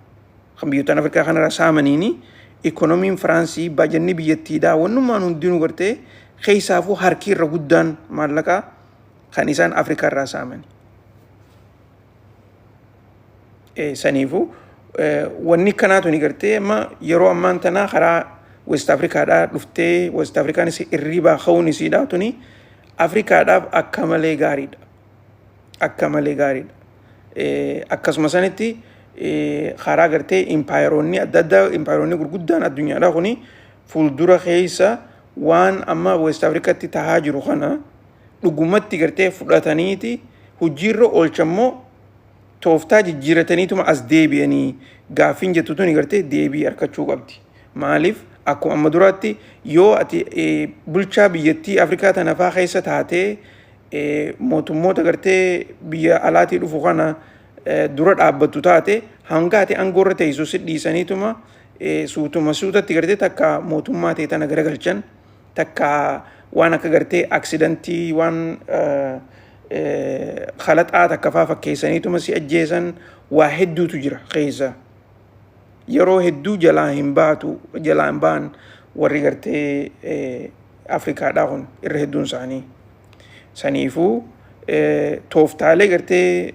Kan biyyoottan Afrikaa kanarraa saamaniini ikonomiin Firaansii, bajanni biyyattiidhaa, wannummaan hundinuu gartee keessaafuu harki irra guddaan maallaqaa kan isaan Afrikaa irraa saamani. Saniifuu wanni akkanaatu ni gartee amma yeroo ammaan tanaa karaa West Afrikaadhaa dhuftee West Afrikaanis irriibaa ka'uun isiidhaa tuni Afrikaadhaaf akka malee gaariidha. Akka malee gaariidha. Akkasuma sanitti karaa gartee impaayeroonni adda addaa, impaayeroonni gurguddaan addunyaadhaa kuni fuuldura keessa waan amma West Afrikaatti tahaa jiru kana dhugumatti gartee fudhataniiti hojiirra oolchammoo tooftaa jijjiirataniituma as deebi'anii gaaffiin jettu tuni gartee deebii argachuu qabdi. Maaliif akkuma amma duraatti yoo ati bulchaa biyyattii Afrikaa tana faa keessa taatee mootummoota gartee biyya alaatii dhufu kana dura dhaabbattu taate, hanga ati aangoorra teessu si dhiisaniituma suutuma suutatti gartee takka mootummaa ta'e tana garagalchan. Takka waan akka gartee accidentii, waan khalaxaa takka faa fakkeessaniituma si ajjeesan. Waa hedduutu jira keessa. Yeroo hedduu jalaa hin baatu, jalaa hin ba'an warri gartee Afrikaadhaa kun irra hedduun isaanii. Saniifuu tooftaalee gartee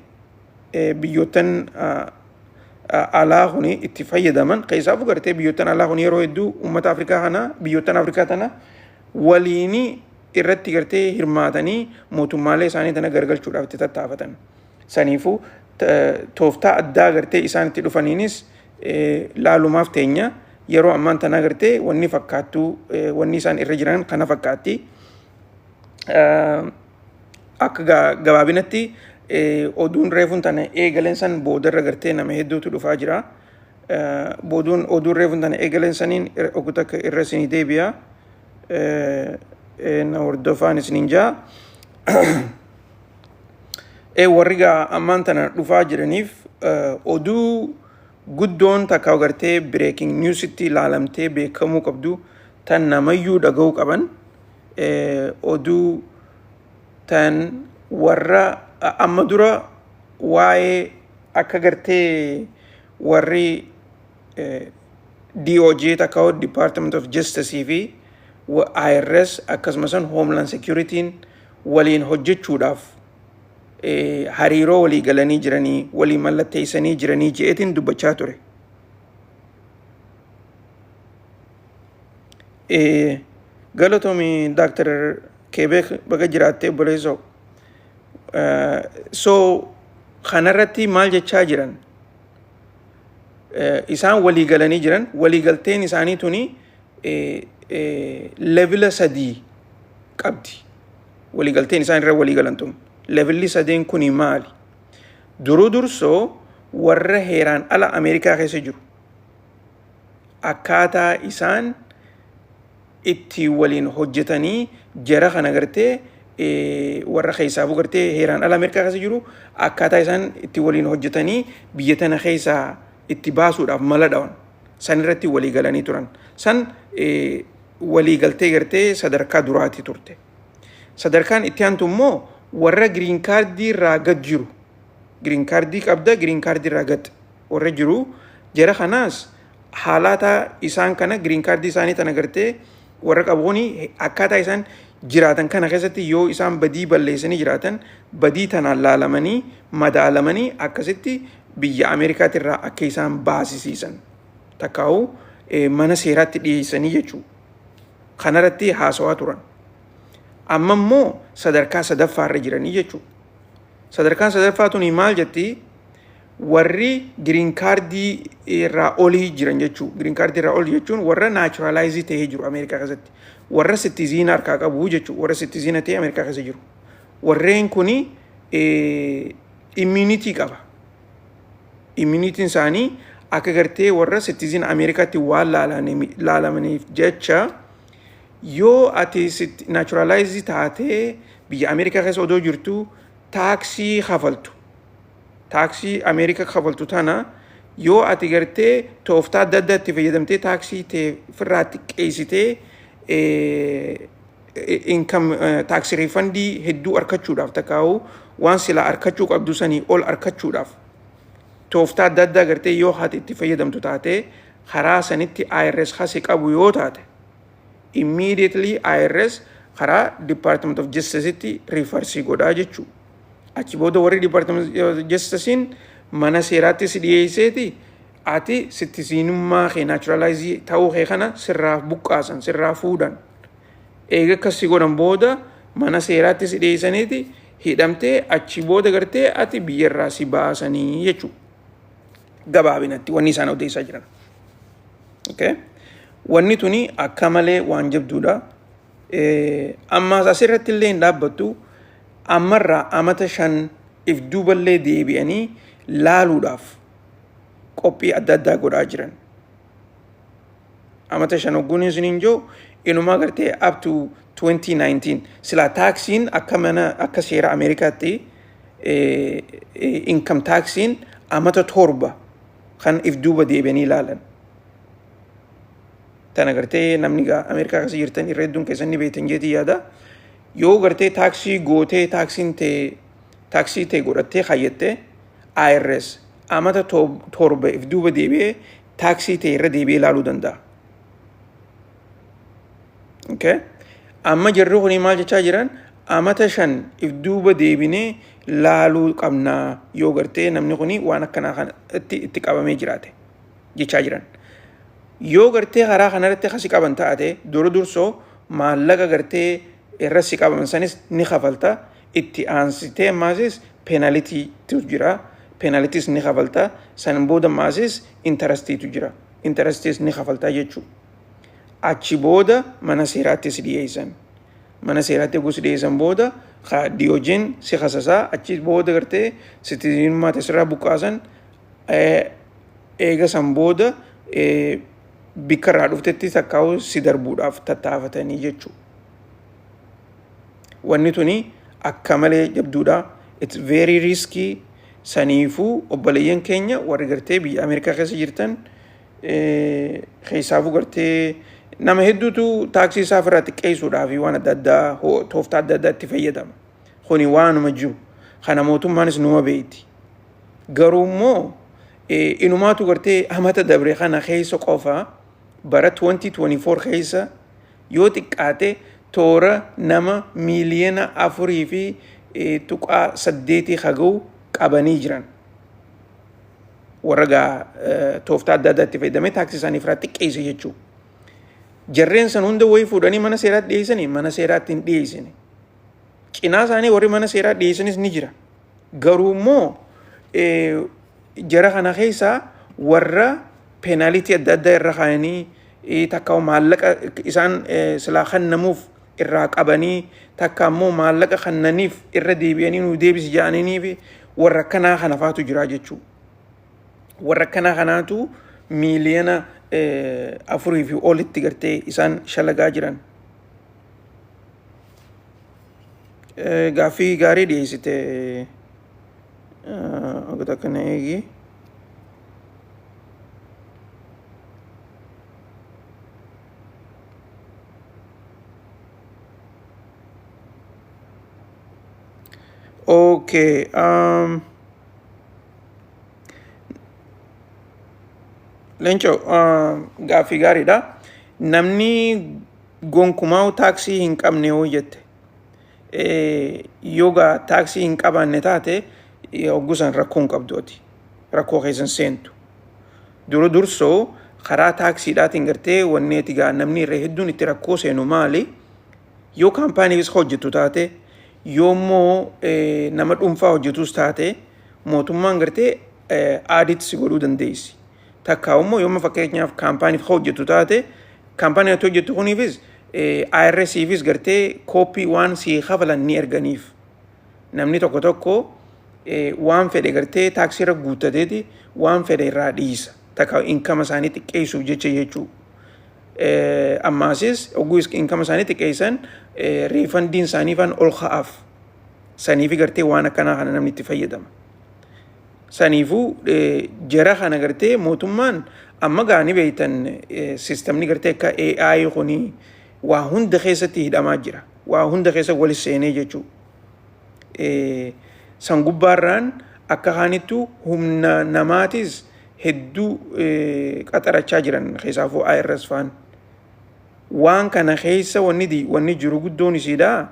biyyoottan alaa kun itti fayyadaman keessaafuu gartee biyyoottan alaa kun yeroo hedduu uummata Afrikaa kana, biyyoottan Afrikaa tana waliini irratti gartee hirmaatanii mootummaalee isaanii tana gargalchuudhaaf itti tattaafatan. Saniifuu tooftaa addaa gartee isaan itti dhufaniinis laalumaaf teenya. Yeroo ammaan tana gartee wanni fakkaattuu wanni isaan irra jiran kana fakkaatti. Akka gabaabinatti oduun reefuun tana eegaleen san boodarra gartee nama hedduutu dhufaa jira. Booduun oduun reefuun tana eegaleen saniin ogu takka irra isinii deebi'a. Na hordofaan isiniin jaa. Warri gaa ammaan tana dhufaa jiraniif oduu guddoon takka gartee breaking newsitti ilaalamtee beekamuu qabdu, tan namayyuu dhaga'uu qaban, oduu tan warra amma dura waa'ee akka gartee warri DOJ takka Department of Justice fi IRS akkasumas Homeland Security'n waliin hojjechuudhaaf hariiroo walii galanii jiranii, walii mallatteessanii jiranii je'eetiin dubbachaa ture. Galatoomi Dr. Kebeek, baga jiraattee obboleessoo. So kanarratti maal jechaa jiran? Isaan walii galanii jiran. Walii galteen isaanii tuni levela sadii qabdi. Walii galteen isaan irra walii galan tun. Levelli sadeen kuni maali? Duruu dursoo warra heeraan ala Ameerikaa keessa jiru, akkaataa isaan itti waliin hojjetanii jara kana gartee warra keessaafuu gartee heeraan ala Ameerikaa keessa jiru akkaataa isaan itti waliin hojjetanii biyya tana keessaa itti baasuudhaaf mala dhawan san irratti walii galanii turan. San walii galtee gartee sadarkaa duraati turte. Sadarkaan itti aantu immoo warra green cardii irraa gad jiru. Green cardii qabda, green cardii irraa gad warra jiru, jara kanaas haalata isaan kana green cardii isaanii tana gartee warra qabuuni akkaataa isaan jiraatan kana keessatti yoo isaan badii balleessanii jiraatan, badii tanaan laalamanii madaalamanii akkasitti biyya Ameerikaatti irraa akka isaan baasisiisan takkaa'u mana seeraatti dhiyeessanii jechuudha. Kanarratti haasawaa turan. Amma immoo sadarkaa sadaffaarra jiranii jechuudha. Sadarkaan sadaffaa tuni maal jetti? Warri green cardii irraa olii jiran jechuudha. Green cardii irraa olii jechuun warra naturalize ta'ee jiru Ameerikaa keessatti. Warra citizen harkaa qabu jechuudha. Warra citizen ta'ee Ameerikaa keessa jiru. Warreen kuni immunity qaba. Immunityn isaanii akka gartee warra citizen Ameerikaatti waan laalamaniif jecha yoo ati naturalize taatee biyya Ameerikaa keessa odoo jirtu taaksii kafaltu, taaksii Ameerikaa kafaltu tana yoo ati gartee tooftaa adda addaa itti fayyadamtee taaksii ta'e ofirraa xiqqeessitee income tax refundii hedduu argachuudhaaf, takkaa'u waan silaa argachuu qabdu sanii ol argachuudhaaf tooftaa adda addaa gartee yoo ati itti fayyadamtu taate, karaa sanitti IRS hasi qabu yoo taate, immediately IRS karaa Department of Justice'itti refer si godhaa jechuudha. Achi booda warri Department of Justice'iin mana seeraatti si dhiyeesseeti ati citizenummaa kee, naturalize ta'uu kee kana sirraa buqqaasan, sirraa fuudhan. Eega akkas si godhan booda mana seeraatti si dhiyeessaniiti hidhamtee achi booda gartee ati biyyarraa si baasanii jechuudha. Gabaabinatti wanni isaan odeessaa jiran. Okay? Wanni tuni akka malee waan jabduudha. Ammaas asirratti illee hin dhaabbattu. Ammarraa amata 5 if duuballee deebi'anii laaluudhaaf qophii adda addaa godhaa jiran. Amata 5 hogguun isiniin jiru inumaa gartee up to 2019. Silaa taaksiin akka mana akka seera Ameerikaatti income taxiin amata 7 kan if duuba deebi'anii ilaalan. Tana gartee namni Ameerikaa keessa jirtan irra hedduun keessan ni beektan jeetii yaada. Yoo gartee taaksii gootee taaksiin tee taaksii tee godhattee kaayyatte, IRS amata 7 if duuba deebi'ee taaksii tee irra deebi'ee ilaaluu danda'a. Okay? Amma jarri kuni maal jechaa jiran? Amata 5 if duuba deebinee laaluu qabnaa yoo gartee namni kuni waan akkanaa kanatti itti qabamee jiraate jechaa jiran. Yoo gartee karaa kanarratti kasi qaban taate, dura dursoo maallaqa gartee irra si qabaman sanis ni kafalta. Itti aansitee ammaasis penaltytu jira. Penaltys ni kafalta. San booda ammaasis interestiitu jira. Interestis ni kafalta jechuudha. Achi booda mana seeraatti si dhiyeessan. Mana seeraatti eeguu si dhiyeessan booda DOJ'n si kasasaa, achi booda gartee citizenummaa sirraa buqqaasan. Eega san booda bikka irraa dhuftetti takkaa'u si darbuudhaaf tattaafatanii jechuudha. Wanni tuni akka malee jabduudha. It's very risky. Saniifuu obboleeyyan keenya warri gartee biyya Ameerikaa keessa jirtan, keessaafuu gartee nama hedduutu taaksii isaa ofirraa xiqqeessuudhaaf waan adda addaa, tooftaa adda addaa itti fayyadama. Kuni waanuma jiru. Kana mootummaanis numa beekti. Garuu immoo inumaatu gartee amata dabre kana keessa qofa, bara 2024 keessa yoo xiqqaate toora nama 4.8 miiliyoona haga'u qabanii jiran. Warra gaa tooftaa adda addaa itti fayyadamee taaksii isaanii ofirraa xiqqeesse jechuudha. Jarreen san hunda wayii fuudhanii mana seeraatti dhiyeessanii mana seeraatti hin dhiyeessine. Cinaa isaanii warri mana seeraa dhiyeessanis ni jira. Garuu immoo jara kana keessaa warra penalty adda addaa irra kaayanii, takka maallaqa isaan silaa kennamuuf irraa qabanii, takka immoo maallaqa kennaniif irra deebi'anii nu deebisi jedhanii fi warra akkanaa kana faatu jira jechuudha. Warra akkanaa kanaatu 4 miiliyoona fi olitti gartee isaan shalagaa jiran. Gaaffii gaarii dhiyeessite. Akka kana eegi. Okay. Leencoo, gaaffii gaariidha. Namni gonkumaa taaksii hin qabne yoo jette, yoo gaa taaksii hin qabaanne taate, hoggusan rakkoo hin qabdu ati. Rakkoo keessan seentu. Dura dursoo karaa taaksiidhaatiin gartee wanni ati gaa namni irra hedduun itti rakkoo seenu maali? Yoo kaampaaniifis hojjetu taate, yoo immoo nama dhuunfaa hojjetus taate, mootummaan gartee audit si godhuu dandeessi. Takka immoo yooma fakkeenyaaf kaampaaniif hojjetu taate, kaampaanii ati hojjettu kuniifis IRS'ifis gartee kooppii waan sii kafalan ni erganiif. Namni tokko tokko waan fedhe gartee taaksii irra guuttateeti waan fedhe irraa dhiisa. Takka income isaanii xiqqeessuuf jecha jechuudha. Ammaasis oguu income isaanii xiqqeessan refundiin isaanii faan ol ka'aaf. Saniifi gartee waan akkanaa kana namni itti fayyadama. Saniifuu jara kana gartee mootummaan amma gaanii beektan, systemni gartee akka AI kuni waa hunda keessatti hidhamaa jira. Waa hunda keessa wali seenee jechuudha. San gubbaarraan akka kaanittu humna namaatis hedduu qaxarachaa jiran, keessaafuu IRS faan. Waan kana keessa wanni jiru guddoon isiidha.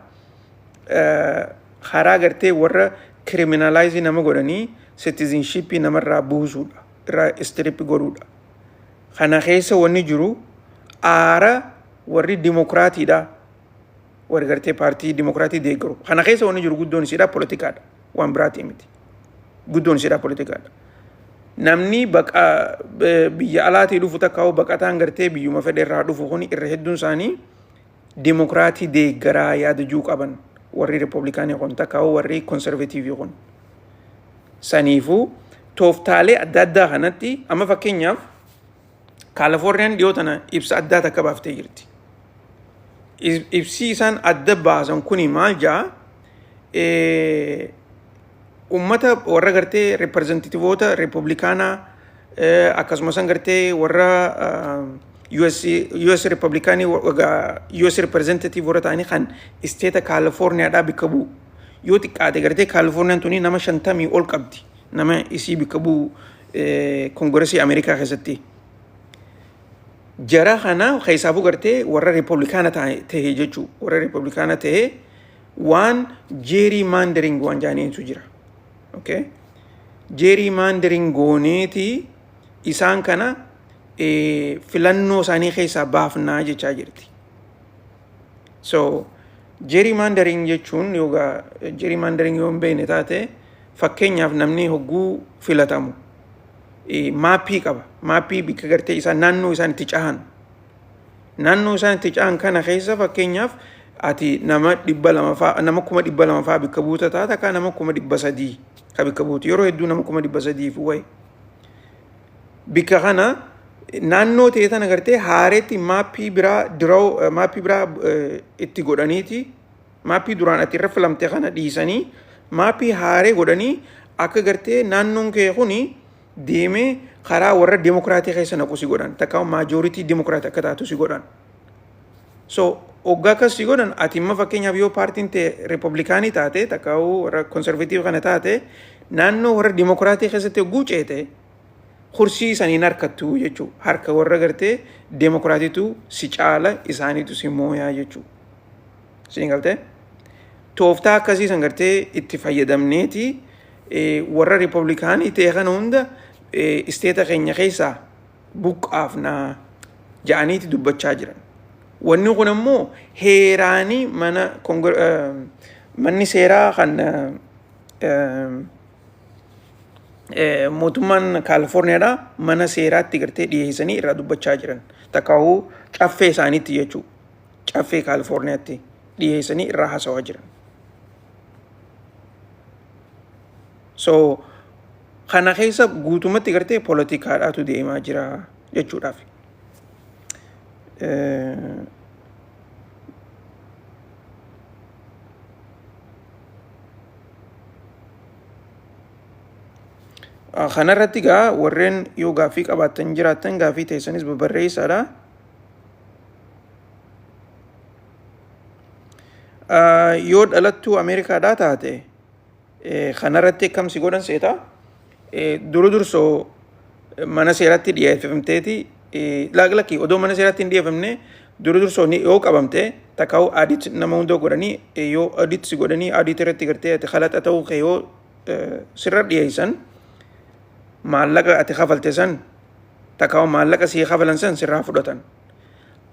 Karaa gartee warra criminalize nama godhanii citizenshipii namarraa buusuudha. Irraa strip godhuudha. Kana keessa wanni jiru aara warri dimokiraatiidha. Warri gartee paartii dimokiraatii deeggaru. Kana keessa wanni jiru guddoon isiidha poolitikaadha. Waan biraatii miti. Guddoon isiidha poolitikaadha. Namni baqa biyya alaatii dhufu, takka baqataan gartee biyyuma fedhe irraa dhufu kun, irra hedduun isaanii dimokiraatii deeggaraa yaada juu qaban warri riipooblikaanii kun, takka warri conservative kun. Saniifuu tooftaalee adda addaa kanatti amma fakkeenyaaf Kaalifoorniyaan dhiyoo tana ibsa addaa takka baaftee jirti. Ibsi isaan adda baasan kuni maal jaa? Ummata warra gartee representativeoota riipooblikaanaa, akkasumas gartee warra US, US Republikaanii, US Representative warra ta'anii kan isteeta Kaalifoorniyaadhaa bikka bu'u. Yoo xiqqaate gartee Kaalifoorniyaan tuni nama 50 ol qabdi. Nama isii bikka bu'u Kongiresii Ameerikaa keessatti. Jara kana keessaafuu gartee warra Riippablikaana ta'e jechuudha. Warra Riippablikaana ta'e waan gerrymandering waan jaaniintu jira. Okay? Gerrymandering gooneeti isaan kana filannoo isaanii keessaa baafnaa jechaa jirti. So gerrymandering jechuun yoogaa gerrymandering yoo hin beekne taate, fakkeenyaaf namni hogguu filatamu maappii qaba. Maappii bikka gartee isaan naannoo isaan itti cahan. Naannoo isaan itti cahan kana keessa fakkeenyaaf ati nama 200 fa'aa, nama 200,000 fa'aa bikka buuta taata akka nama 300,000 ka bikka buutu, yeroo hedduu nama 300,000 fi wayi. Bikka kana naannoo ta'e tana gartee haareetti maappii biraa diroo maappii biraa itti godhaniiti, maappii duraan ati irra filamte kana dhiisanii maappii haaree godhanii akka gartee naannoon kee kuni deemee karaa warra demokiraatii keessa naqu si godhan, takka majority demokiraatii akka taatu si godhan. So hoggaa akkas si godhan, ati imma fakkeenyaaf yoo paartiin ta'e riippablikaanii taate, takka warra conservative kana taate, naannoo warra demokiraatii keessatti hogguu ceete kursii saniin harkattu jechuudha. Harka warra gartee demokiraatiitu si caala, isaaniitu si mooyaa jechuudha. Siin galtee? Tooftaa akkasii san gartee itti fayyadamneeti warra riippablikaanii ta'e kana hunda isteeta keenya keessaa buqqaafnaa ja'aniiti dubbachaa jiran. Wanni kun ammoo heeraanii mana manni seeraa kan mootummaan Kaalifoorniyaadhaa mana seeraatti gartee dhiyeessanii irraa dubbachaa jiran. Takkaa'uu caffee isaaniitti jechuudha. Caffee Kaalifoorniyaatti dhiyeessanii irraa haasawaa jiran. So kana keessa guutumatti gartee poolitikaadhaatu deemaa jira jechuudhaaf. Kanarratti gaa warreen yoo gaaffii qabaattan jiraattan gaaffii teessanis babarreessaadha. Yoo dhalattuu Ameerikaadhaa taate kanarratti akkam si godhan seeta? Dura dursoo mana seeraatti dhiyeeffamteeti, lakkii, odoo mana seeraatti hin dhiyeeffamne dura dursoo yoo qabamte, takkaa'u audit nama hunda godhanii, yoo audit si godhanii audit irratti gartee ati kalaxa ta'uu kee yoo sirra dhiyeessan, maallaqa ati kafalte san takkaa'u maallaqa sii kafalan san sirraa fudhatan.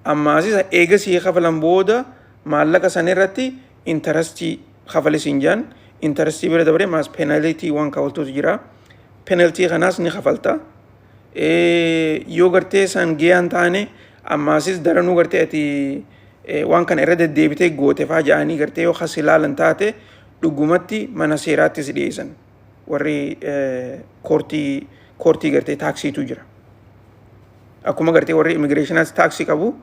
Ammaasis eega sii kafalan booda maallaqa san irratti intarestii kafali siin jedhan. Intarestii bira dabaree maas penalty waan kafaltuutu jira. Penalty kanaas ni kafalta. Yoo gartee san gayaan taane, ammaasis daranuu gartee ati waan kana irra deddeebitee goote faa jedhanii gartee yoo kas ilaalan taate, dhugumatti mana seeraatti si dhiyeessan. Warri koortii gartee taaksiitu jira. Akkuma gartee warri immigireeshinaas taaksii qabu,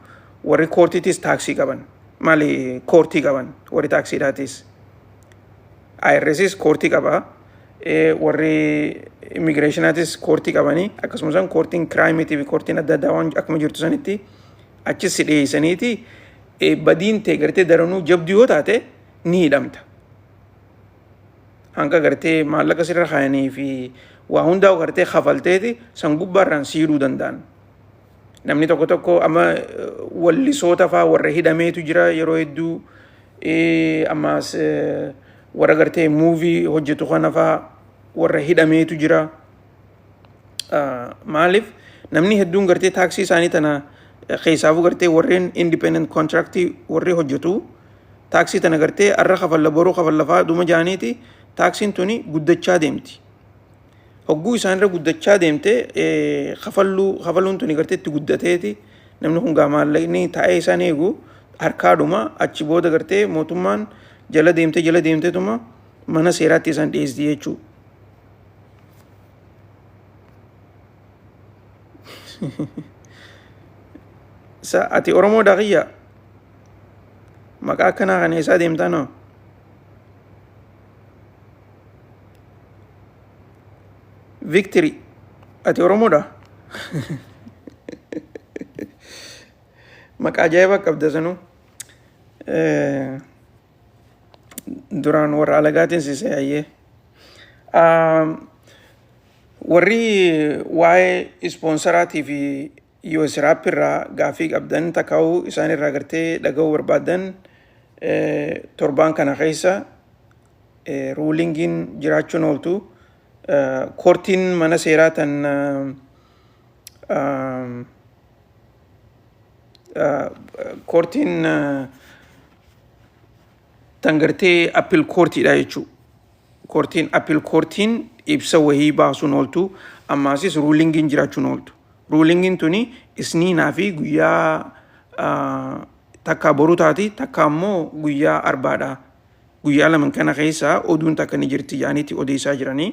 warri koortiitis taaksii qaban. Maali, koortii qaban warri taaksiidhaatis. IRSis koortii qaba. Warri immigireeshinaatis koortii qabanii, akkasumas koortiin crimeiitii fi koortiin adda addaa waan akkuma jirtu sanitti achis si dhiyeessaniiti badiin ta'e gartee daranuu jabduu yoo taate ni hidhamta. Hanga gartee maallaqa sirra kaayanii fi waa hundaa gartee kafalteeti san gubbaarraan si hidhuu danda'an. Namni tokko tokko amma wallisoota fa'aa warra hidhameetu jira yeroo hedduu, ammaas warra gartee movie hojjetu kana fa'aa warra hidhameetu jira. Maaliif namni hedduun gartee taaksii isaanii tana keessaafuu gartee warreen independent contractii warri hojjetu taaksii tana gartee arra kafalla, boruu kafalla fa'aa dhuma jaaniiti taaksiin tuni guddachaa deemti. Hogguu isaanirra guddachaa deemte kafalluu kafaluun tuni gartee itti guddateeti namni kun gaa maallaqni taa'ee isaan eegu harkaadhuma. Achi booda gartee mootummaan jala deemtee jala deemteetuma mana seeraatti isaan dhiyeessiti jechuudha. Sa ati Oromoodhaa kiyya, maqaa akkanaa kana eessaa deemtaa noo? Victory, ati Oromoodha? Maqaa ajaa'ibaa qabda sanuu. Duraan warra alagaatiin si se'ayyee. Warri waa'ee ispoonseraatii fi USRAP irraa gaaffii qabdan takkaa'uu isaan irraa gartee dhaga'uu barbaadan, torbaan kana keessa ruling iin jiraachuun ooltu. Court iin mana seeraa tan court iin tan gartee appeal court iidha jechuudha. Court iin appeal court iin ibsa wahii baasuun ooltu, ammaasis ruling iin jiraachuun ooltu. Ruling iin tuni isniinaa fi guyyaa takka boruu taati, takka ammoo guyyaa arbaadha. Guyyaa laman kana keessa oduun takka ni jirti jedhaniiti odeessaa jiranii.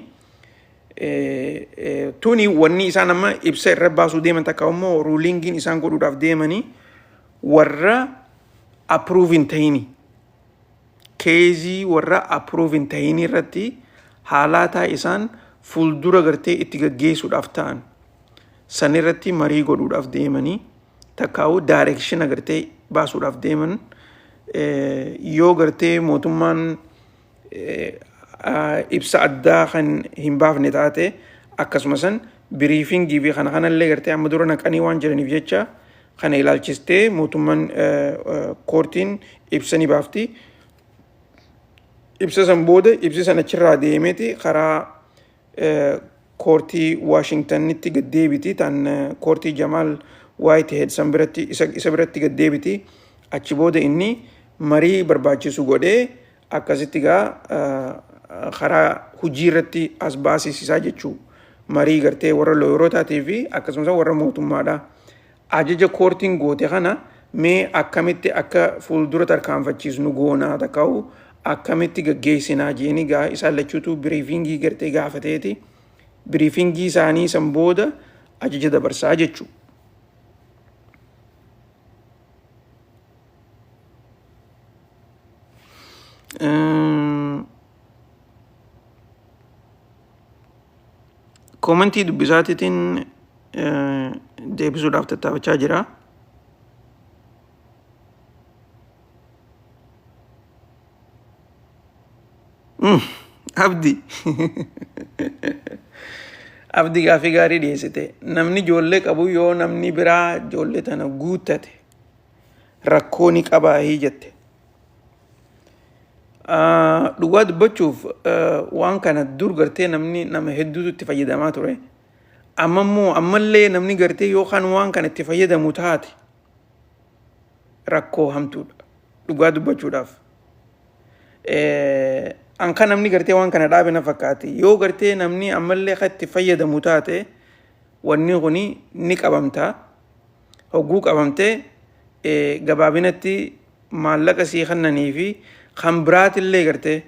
Tuni wanni isaan amma ibsa irra baasuu deeman takka ammoo ruling iin isaan godhuudhaaf deemanii warra approve hin ta'ini. Case ii warra approve hin ta'ini irratti haalaataa isaan fuuldura gartee itti gaggeessuudhaaf ta'an san irratti marii godhuudhaaf deemanii takkaa'uu direction a gartee baasuudhaaf deeman. Yoo gartee mootummaan ibsa addaa kan hin baafne taate, akkasuma san briefing ii fi kana kanallee gartee amma dura naqanii waan jiraniif jecha kana ilaalchistee mootummaan court iin ibsa ni baafti. Ibsa san booda ibsi san achirraa deemeeti karaa court ii Waashingtanitti gad deebiti, tan court ii Jamaal Whitehead san biratti isa biratti gad deebiti. Achi booda inni marii barbaachisu godhee akkasitti gaa karaa hojii irratti as baasisisaa jechuu, marii gartee warra lawyer ootaatii fi akkasumas warra mootummaadha. Ajaja court iin goote kana mee akkamitti akka fuuldura tarkaanfachiisnu goonaa takka'u akkamitti gaggeessinaa jeeni gaa isaan lachuutu briefing ii gartee gaafateeti. Briefing ii isaanii san booda ajaja dabarsaa jechuu. Comment ii dubbisaatiitiin deebisuudhaaf tattaafachaa jira. Abdi. Abdi, gaafii gaarii dhiyeessite. Namni ijoollee qabu yoo namni biraa ijoollee tana guuttate rakkoo ni qabaahii jette. Dhugaa dubbachuuf, waan kana dur gartee namni nama hedduutu itti fayyadamaa ture. Amma immoo ammallee namni gartee yookaan waan kana itti fayyadamu taate rakkoo hamtuudha. Dhugaa dubbachuudhaaf. An kan namni gartee waan kana dhaabe na fakkaate. Yoo gartee namni ammallee kan itti fayyadamu taate, wanni kuni ni qabamta. Hogguu qabamtee gabaabinatti maallaqa sii kennanii fi kan biraatillee gartee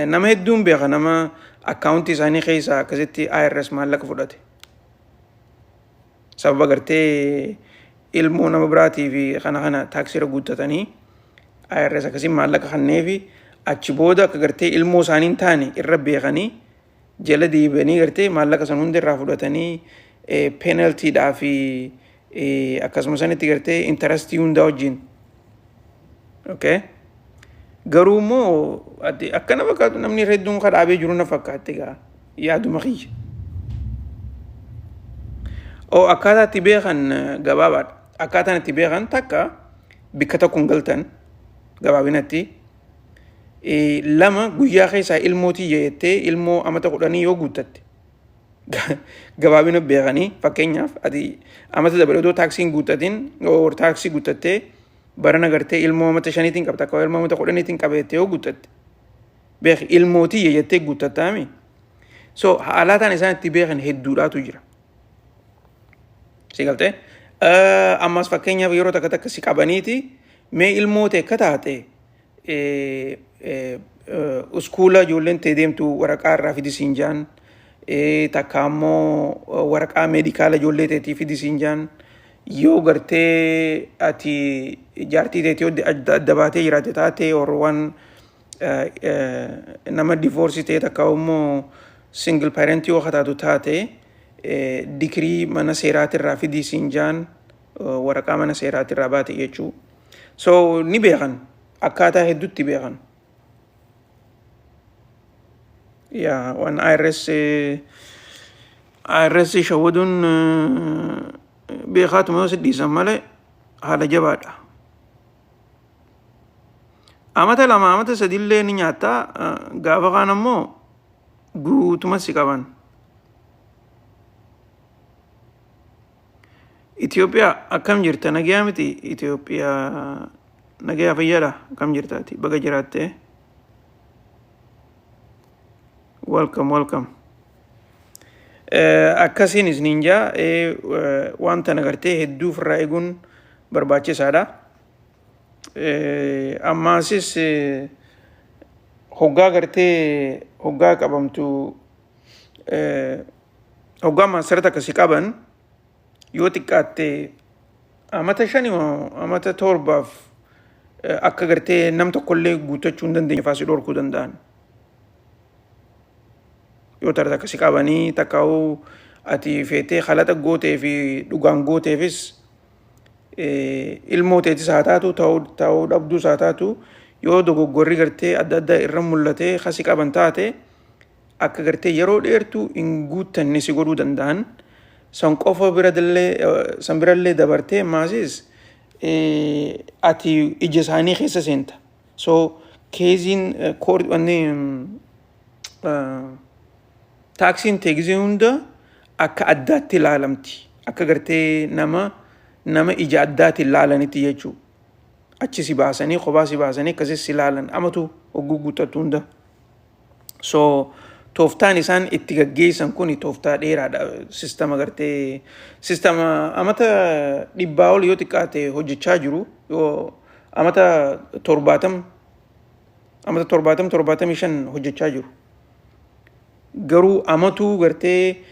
nama hedduun beeka, nama account ii isaanii keessaa akkasitti IRS maallaqa fudhate. Sababa gartee ilmoo nama biraatii fi kana kana tax iira guuttatanii IRS akkasiin maallaqa kenneefi, achi booda akka gartee ilmoo isaanii hin taane irra beekanii jala deebi'anii gartee maallaqa san hunda irraa fudhatanii penalty dhaa fi akkasuma sanitti gartee interest ii hundaa wajjin. Okay. Garuu immoo akkana fakkaatu, namni hedduun kan dhaabee jiru na fakkaatti gaa yaaduma kiyya. Oo, akkaataa itti beekan gabaabaadha. Akkaataan itti beekan takka bikka tokko hin galtan gabaabinatti. Lama, guyyaa keessaa ilmootii jettee ilmoo amata 10 yoo guuttatte gabaabina beekanii. Fakkeenyaaf, ati amata dabalee otoo tax ii hin guuttatin, tax ii guuttattee barana gartee ilmoo amata 5tiin qabda, akka ilmoo amata 10tiin qabeettee yoo guuttatte, beeki ilmootii jettee guuttattaami. So haalaataan isaan itti beekan hedduudhaatu jira. Si galtee? Ammas fakkeenyaaf yeroo takka takka si qabaniiti mee ilmoo ta'e akka taate school a ijoolleen ta'e deemtu waraqaa irraa fidi siin jaan, takka ammoo waraqaa medical a ijoollee ta'eetii fidi siin jaan. Yoo gartee ati jaartii ta'eetii adda baatee jiraate taate or waan nama divorce ii ta'e, takka immoo single parent yoo taatu taate, decree mana seeraatirraa fidii siin jaan. Waraqaa mana seeraatirraa baate jechuu. So ni beekan, akkaataa hedduutti beekan. Yaa waan IRS IRS shawwaduun beekaatuma yoo si dhiisan malee haala jabaadha. Amata 2 amata 3illee ni nyaata, gaafa kaan ammoo guutuma si qaban. Itoophiyaa akkam jirta? Nagayaa miti? Itoophiyaa nagayaa, fayyaadha? Akkam jirtaati? Baga jiraatte. Welcome, welcome. Akkasiin isiniin jaa, wanta nagartee hedduu ofirraa eeguun barbaachisaadha. Ammaasis hoggaa gartee hoggaa qabamtu, hoggaa maasarata akkasii qaban, yoo xiqqaatte amata 5 moo amata 7f akka gartee nam tokkollee guuttachuu hin dandeenye faasii dhorkuu danda'an. Yoo tarta akkasii qabanii takkaa'uu ati feetee halaxa gootee fi dhugaan gooteefis, ilmoo teetis haa taatu, ta'uu dhabduus haa taatu, yoo dogoggorri gartee adda addaa irra mul'atee kasi qaban taate, akka gartee yeroo dheertuu hin guuttanne si godhuu danda'an. San qofa birallee, san birallee dabartee maasis ati ija isaanii keessa seenta. So keeziin wanni taaksiin teegizii hunda akka addaatti ilaalamti. Akka gartee nama ija addaatiin ilaalanitti jechuudha. Achi si baasanii, kophaa si baasanii, akkasii si ilaalan amatu hogguu guuttatu hunda. So tooftaan isaan itti gaggeessan kun tooftaa dheeraadha. Sistama gartee sistama amata 100 ol yoo xiqqaate hojjechaa jiru, yoo amata 70, amata 70, 75 hojjechaa jiru. Garuu amatuu gartee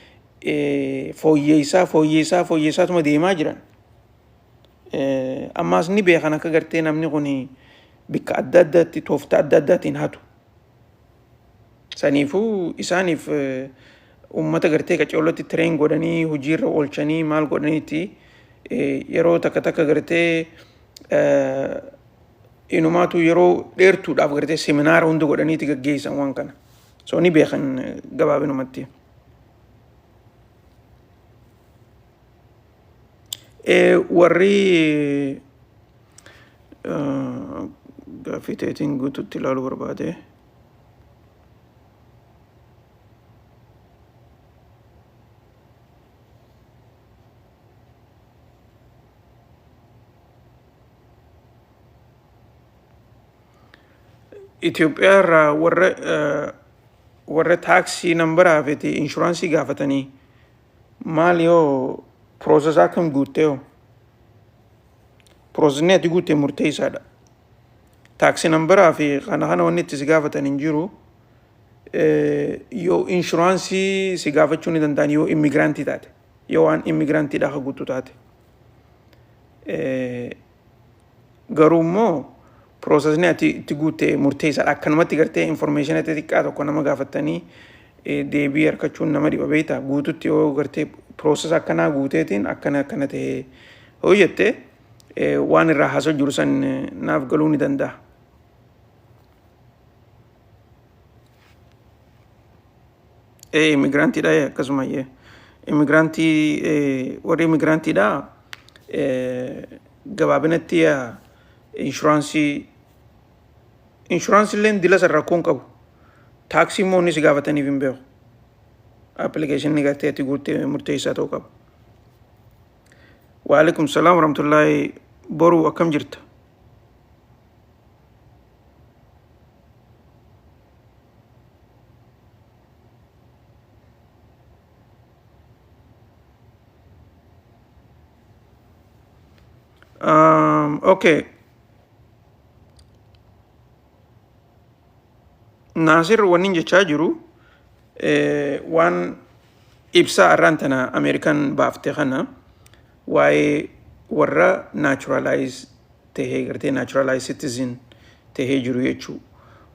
fooyyeessaa fooyyeessaa fooyyeessaatuma deemaa jiran. Ammaas ni beekan akka gartee namni kun bikka adda addaatti tooftaa adda addaatiin hatu. Saniifuu isaaniif uummata gartee qaceellotti train godhanii hojiirra oolchanii maal godhaniitti yeroo takka takka gartee inumaatu yeroo dheertuudhaaf gartee seminaara hunda godhaniiti gaggeessan waan kana. So ni beekan gabaabinumatti. Warri gaaffii ta'eetiin guutuutti ilaaluu barbaade. Itoophiyaa irraa warra tax numberaa fi insurance gaafatanii maal yoo process akkam guuttee hoo? Processni ati guutte murteessaadha. Tax numberaa fi kana wanni itti si gaafatan hin jiru. Yoo insurance si gaafachuu ni danda'an yoo immigrant taate. Yoo waan immigrantiidhaa ka guutu taate. Garuu immoo processni ati itti guutte murteessaadha. Akkanumatti gartee information xixiqqaa tokko nama gaafatanii deebii argachuun nama dhiba, beektaa? Guututti yoo gartee process akkanaa guuteetiin akkana akkana ta'e hoo jette, waan irraa haasa'u jiru san naaf galuu ni danda'a. Immigrantiidha akkasuma immigrant, warri immigrantiidha gabaabinatti insurance, insurance illee dila san rakkoo hin qabu. Taaksii immoo inni si gaafataniif hin beeku. Applicationni gartee ati guuttee murteessaa ta'uu qaba. Waalaikum salaam warahmatullaahi. Boruu akkam jirta? Okay. Naasir, wanni jechaa jiru waan ibsaa arraan tana Ameerikaan baafte kana, waa'ee warra naturalize tahee gartee naturalize citizen tahee jiru jechuu,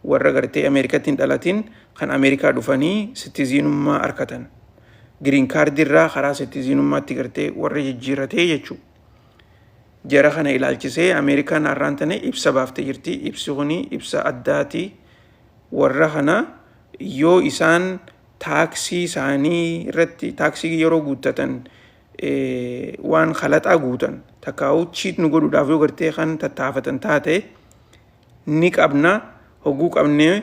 warra gartee Ameerikatti hin dhalatin kan Ameerikaa dhufanii citizenummaa argatan, green card irraa karaa citizenummaatti gartee warra jijjiirratee jechuu. Jara kana ilaalchisee Ameerikaan har'aan tana ibsa baaftee jirti. Ibsi kuni ibsa addaati. Warra kana yoo isaan taaksii isaanii irratti, taaksii yeroo guuttatan waan kalaxaa guutan takkaa'u cheat nu godhuudhaaf yoo gartee kan tattaafatan taate, ni qabna. Hogguu qabnee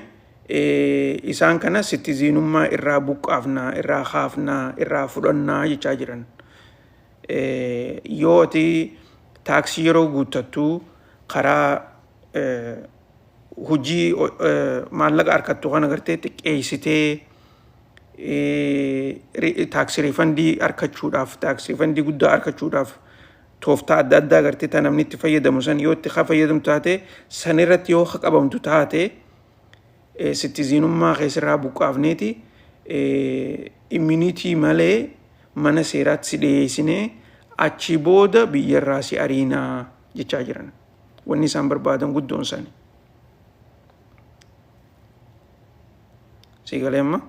isaan kana citizenummaa irraa buqqaafnaa, irraa kaafnaa, irraa fudhannaa jechaa jiran. Yoo ati taaksii yeroo guuttattu karaa hojii maallaqa harkattu kana gartee xiqqeessitee tax refundii argachuudhaaf, tax refundii guddaa argachuudhaaf, tooftaa adda addaa gartee tan namni itti fayyadamu san yoo itti fayyadamtu taate, san irratti yoo qabamtu taate, citizenummaa keessarraa buqqaafneeti immunity malee mana seeraatti si dhiyeessinee achi booda biyyarraa si ariinaa jechaa jiran. Wanni isaan barbaadan guddoon sani. Si galee amma?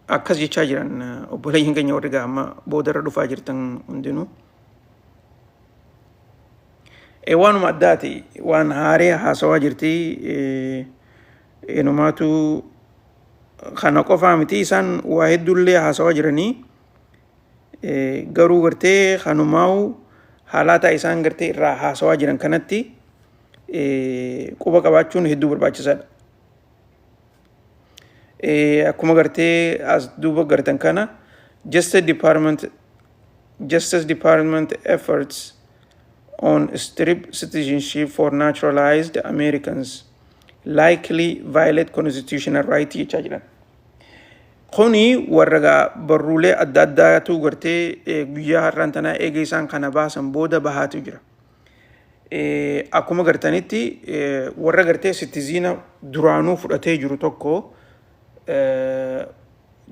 Akkas jechaa jiran obboleeyyiin keenya warri gaa amma boodarra dhufaa jirtan hundinuu. Waanuma addaati, waan haaree haasawaa jirti. Inumaatu kana qofaa miti, isaan waa hedduullee haasawaa jiranii, garuu gartee kanumaa'u haalata isaan gartee irraa haasawaa jiran kanatti quba qabaachuun hedduu barbaachisaadha. Akkuma gartee as duuba gartan kana, Justice Department efforts on strip citizenship for naturalized Americans likely violate constitutional right jechaa jiran. Kuni warra gaa barruulee adda addaatu gartee guyyaa har'aan tanaa eega isaan kana baasan booda bahaatu jira. Akkuma gartanitti warra gartee citizen duraanuu fudhatee jiru tokko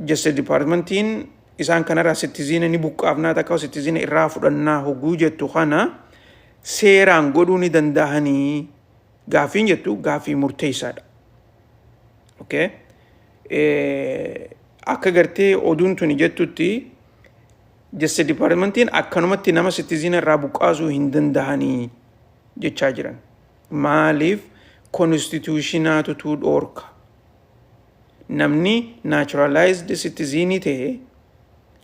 Justice Departmentiin isaan kanarraa citizen ni buqqaafnaa takka citizen irraa fudhannaa hogguu jettu kana seeraan godhuu ni danda'anii gaaffiin jettu gaaffii murteessaadha. Okay? Akka gartee oduun tuni jettutti Justice Departmentiin akkanumatti nama citizen irraa buqqaasuu hin danda'anii jechaa jiran. Maaliif? Constitutionaatu tu dhoorka. Namni naturalized citizenii ta'e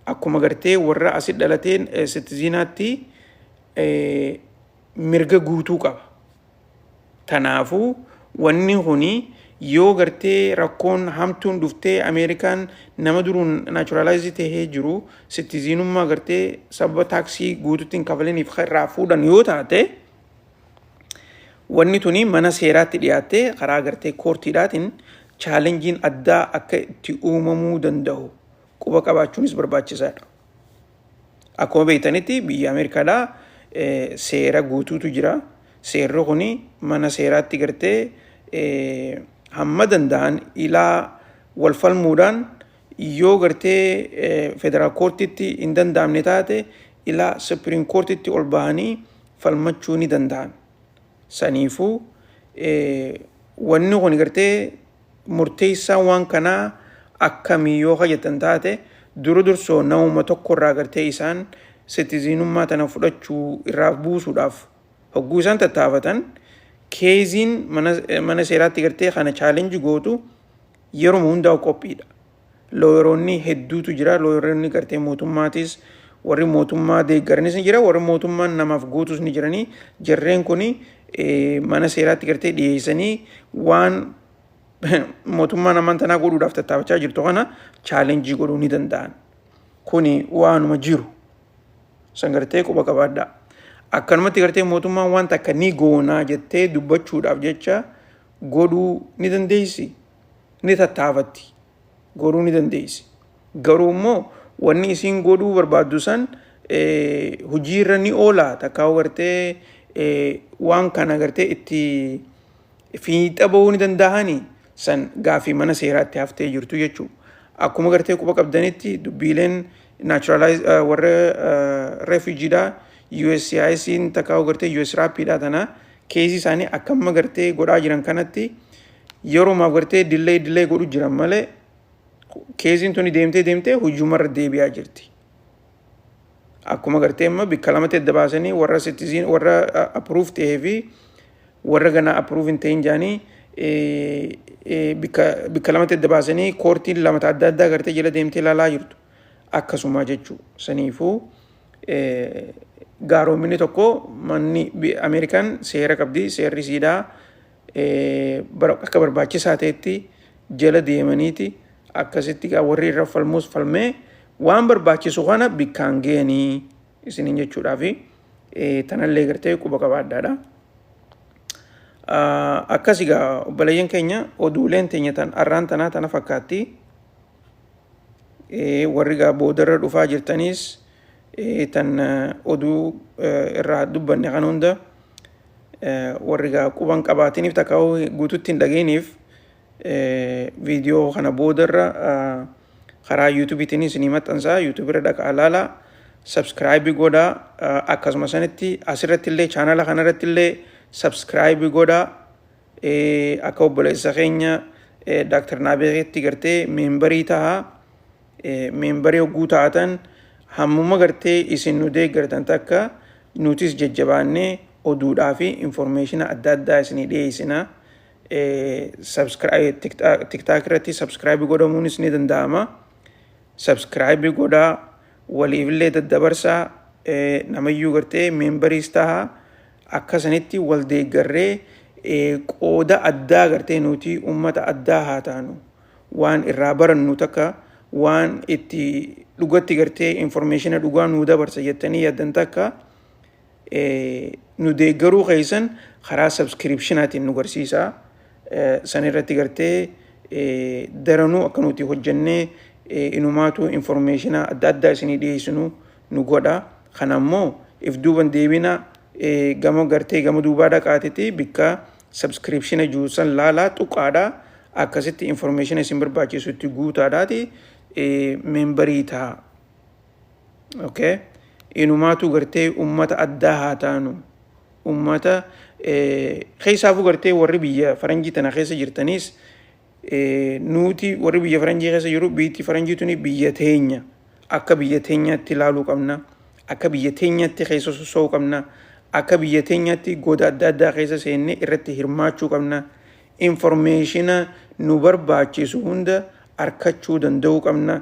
akkuma gartee warra asit dhalateen citizenaatti mirga guutuu qaba. Kanaafuu wanni kuni yoo gartee rakkoon hamtuun dhuftee Ameerikaan nama duruun naturalize tahee jiru citizenummaa gartee sababa taaksii guutuutti hin kafaliniif irraa fuudhan yoo taate, wanni tuni mana seeraatti dhiyaattee karaa gartee courtiidhaatiin challengeiin addaa akka itti uumamuu danda'u quba qabaachuunis barbaachisaadha. Akkuma beektanitti biyya Ameerikaadhaa seera guutuutu jira. Seerri kuni mana seeraatti gartee hamma danda'an ilaa wal falmuudhaan, yoo gartee federal courtitti hin danda'amne taate, ilaa Supreme Courtitti ol bahanii falmachuu ni danda'an. Saniifuu wanni kun gartee murteessaan waan kanaa akkamii yoo jettan taate, dura dursoo namuma tokkorraa gartee isaan citizenummaa tana fudhachuu irraa buusuudhaaf hogguu isaan tattaafatan, caseiin mana seeraatti gartee kana challenge gootu yeruma hundaa'u qophiidha. Lawyeroonni hedduutu jira. Lawyeroonni gartee mootummaatis, warri mootummaa deeggaranis ni jira. Warri mootummaan namaaf guutus ni jiranii. Jarreen kuni mana seeraatti gartee dhiyeessanii waan mootummaan ammaan tanaa godhuudhaaf tattaafachaa jirtu kana challenge godhuu ni danda'an. Kuni waanuma jiru. San gartee quba qabaadhaa. Akkanumatti gartee mootummaan waan takka ni goonaa jettee dubbachuudhaaf jecha godhuu ni dandeessi. Ni tattaafatti. Godhuu ni dandeessi. Garuu immoo wanni isiin godhuu barbaaddu san hojiirra ni oola takkaa gartee waan kana gartee itti fiixa bahuu ni danda'anii, san gaaffii mana seeraatti haftee jirtu jechuudha. Akkuma gartee quba qabdanitti dubbiileen naturalize warra refugeedha USCIS'n takkaa gartee USRAPidha tana caseii isaanii akkamma gartee godhaa jiran kanatti yeroomaaf gartee delay delay godhu jiran malee, caseiin tuni deemtee deemtee hujumarra deebi'aa jirti. Akkuma gartee amma bikka lamatti adda baasanii warra citizen, warra approve ta'ee fi warra ganaa approve hin ta'in jaanii bikka lamatti adda baasanii courtiin lamata adda addaa gartee jala deemtee ilaalaa jirtu. Akkasuma jechuu. Saniifuu gaaroominni tokko manni Ameerikaan seera qabdi. Seerri siidaa akka barbaachisaa ta'etti jala deemaniiti akkasitti warri irra falmuus falmee waan barbaachisu kana bikkaan geenii isiniin jechuudhaafi tanallee gartee quba qabaadhaadha. Akkas egaa obboleeyyan keenya, oduuleen teenya tan arraan tanaa tana fakkaatti. Warri gaa boodarra dhufaa jirtaniis tan oduu irraa dubbanne kan hunda warri gaa quban qabaatiniif takka guututti hin dhageeniif, viidiyoo kana boodarra karaa YouTubeiitiin isinii maxxansaa. YouTubeirra dhaqaa ilaalaa, subscribe godhaa. Akkasuma sanitti asirratti illee, channela kanarratti illee subscribe godhaa. Akka obboleessa keenya Daaktar Naabeetti gartee memberii tahaa. Memberii hogguu taatan hammuma gartee isin nu deeggartan takka nutis jajjabaannee oduudhaa fi informationa adda addaa isinii dhiyeessina. TikTok irratti subscribe godhamuunis ni danda'ama. Subscribe godhaa, waliifillee daddabarsaa, namayyuu gartee memberiis tahaa. Akkasanitti wal deeggarree qooda addaa gartee nuti ummata addaa haa taanu. Waan irraa barannu takka, waan itti dhugatti gartee informationa dhugaa nuu dabarsa jettanii yaaddan takka nu deeggaruu keessan karaa subscriptionaatiin nu garsiisa. San irratti gartee daranuu akka nuti hojjennee inumaatu informationa adda addaa isinii dhiyeessinu nu godha. Kana immoo if duuban deebina, gama gartee gama duubaa dhaqaatiti bikka subscriptiona juusan laalaa, tuqaadha. Akkasitti informationa isin barbaachisu itti guutaadhaati memberii ta'a. Okay. Inumaatu gartee ummata addaa haa taanu. Ummata keessaafuu gartee warri biyya faranjii tana keessa jirtanis, nuti warri biyya faranjii keessa jiru, biyyi faranjii tuni biyya teenya. Akka biyya teenyaatti ilaaluu qabna. Akka biyya teenyaatti keessa soso'uu qabna. Akka biyya teenyaatti goda adda addaa keessa seennee irratti hirmaachuu qabna. Informationa nu barbaachisu hunda arkachuu danda'uu qabna.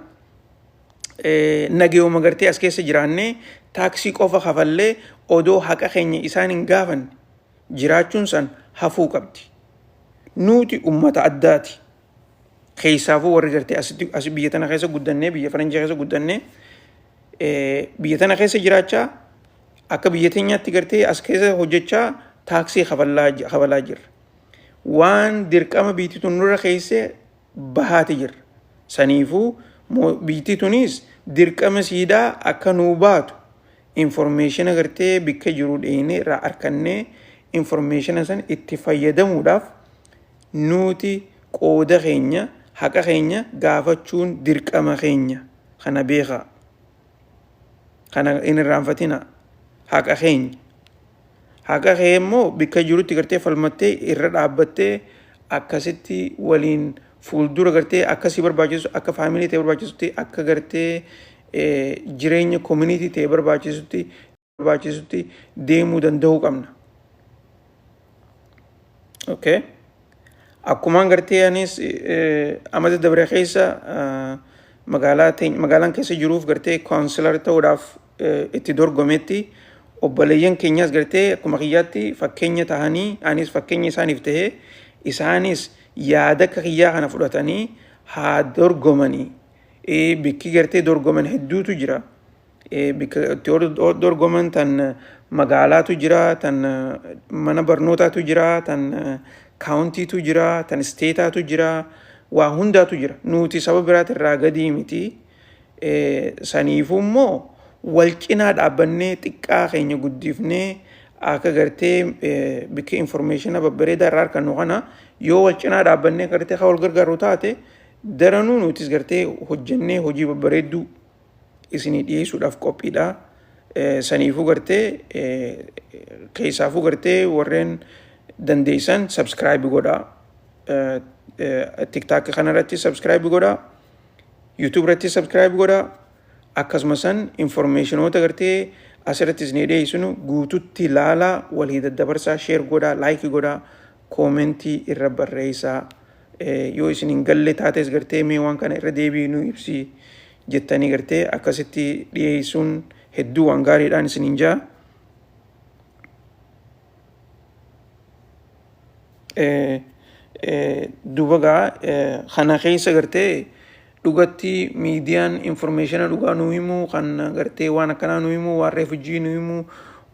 Nageewuma gartee as keessa jiraannee taaksii qofa kafallee odoo haqa keenya isaan hin gaafanne jiraachuun san hafuu qabdi. Nuti ummata addaati. Keessaafuu warri gartee asitti as biyya tana keessa guddannee, biyya faranjii keessa guddannee, biyya tana keessa jiraachaa, akka biyya teenyaatti gartee as keessa hojjechaa taaksii kafalaa jirra. Waan dirqama biyyi tun nurra keessee bahaati jirra. Saniifuu biyyi tunis dirqama siidaa akka nuu baatu informationa gartee bikka jiru dheenee irraa arkannee informationa san itti fayyadamuudhaaf nuti qooda keenya, haqa keenya gaafachuun dirqama keenya. Kana beekaa. Kana hin irraanfatina. Haqa keenya. Haqa kee immoo bikka jirutti gartee falmattee irra dhaabbattee akkasitti waliin fuuldura gartee akkasii barbaachisu, akka family ta'e barbaachisutti, akka gartee jireenya community ta'e barbaachisutti deemuu danda'uu qabna. Okay. Akkumaan gartee anis amata dabre keessa magaalaa magaalaan keessa jiruuf gartee councilor ta'uudhaaf itti dorgometti, obboleeyyan keenyas gartee akkuma kiyyaatti fakkeenya ta'anii, anis fakkeenya isaaniif ta'ee, isaanis yaada akka kiyyaa kana fudhatanii haa dorgomanii. Bikki gartee dorgoman hedduutu jira. Bikka itti dorgoman tan magaalaatu jira, tan mana barnootaatu jira, tan countyitu jira, tan stateaatu jira, waa hundaatu jira. Nuti saba biraati irraa gadii miti. Saniifuu immoo wal cinaa dhaabbannee xiqqaa keenya guddifnee akka gartee bikka informationa babbareedaa irraa argannu kana yoo wal cinaa dhaabbannee gartee kan wal gargaaru taate, daranuu nutis gartee hojjennee hojii babbareedduu isinii dhiyeessuudhaaf qophiidha. Saniifuu gartee keessaafuu gartee warreen dandeessan subscribe godhaa. TikTok kanarratti subscribe godhaa. YouTube irratti subscribe godhaa. Akkasuma san informationoota gartee asirratti isinii dhiyeessinu guututti laalaa, walii daddabarsaa, share godhaa, like godhaa, commentii irra barreessaa. Yoo isin hin galle taates gartee mee waan kana irra deebii nu ibsi jettanii gartee akkasitti dhiyeessuun hedduu waan gaariidhaan isiniin jaa. Duuba gaa kana keessa gartee dhugatti miidiyaan informeeshina dhugaa nu himu, kan gartee waan akkanaa nu himu, waan reefujii nu himu,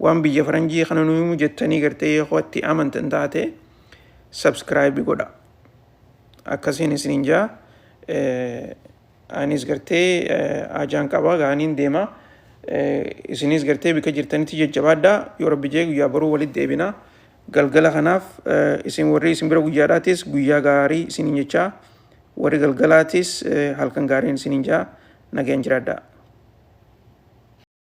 waan biyya faranjii kana nu himu jettanii gartee yoo itti amantan taate subscribe godha. Akkasiin isiniin jaa. Anis gartee ajaan qaba gaaniin deema. Isinis gartee bika jirtanitti jajjabaadhaa, yoo rabbi jee guyyaa boruu walitti deebina. Galgala kanaaf isin warri isin bira guyyaadhaatis guyyaa gaarii isiniin jechaa, warri galgalaatis halkan gaariin isiniin jaa, nagayaan jiraadhaa.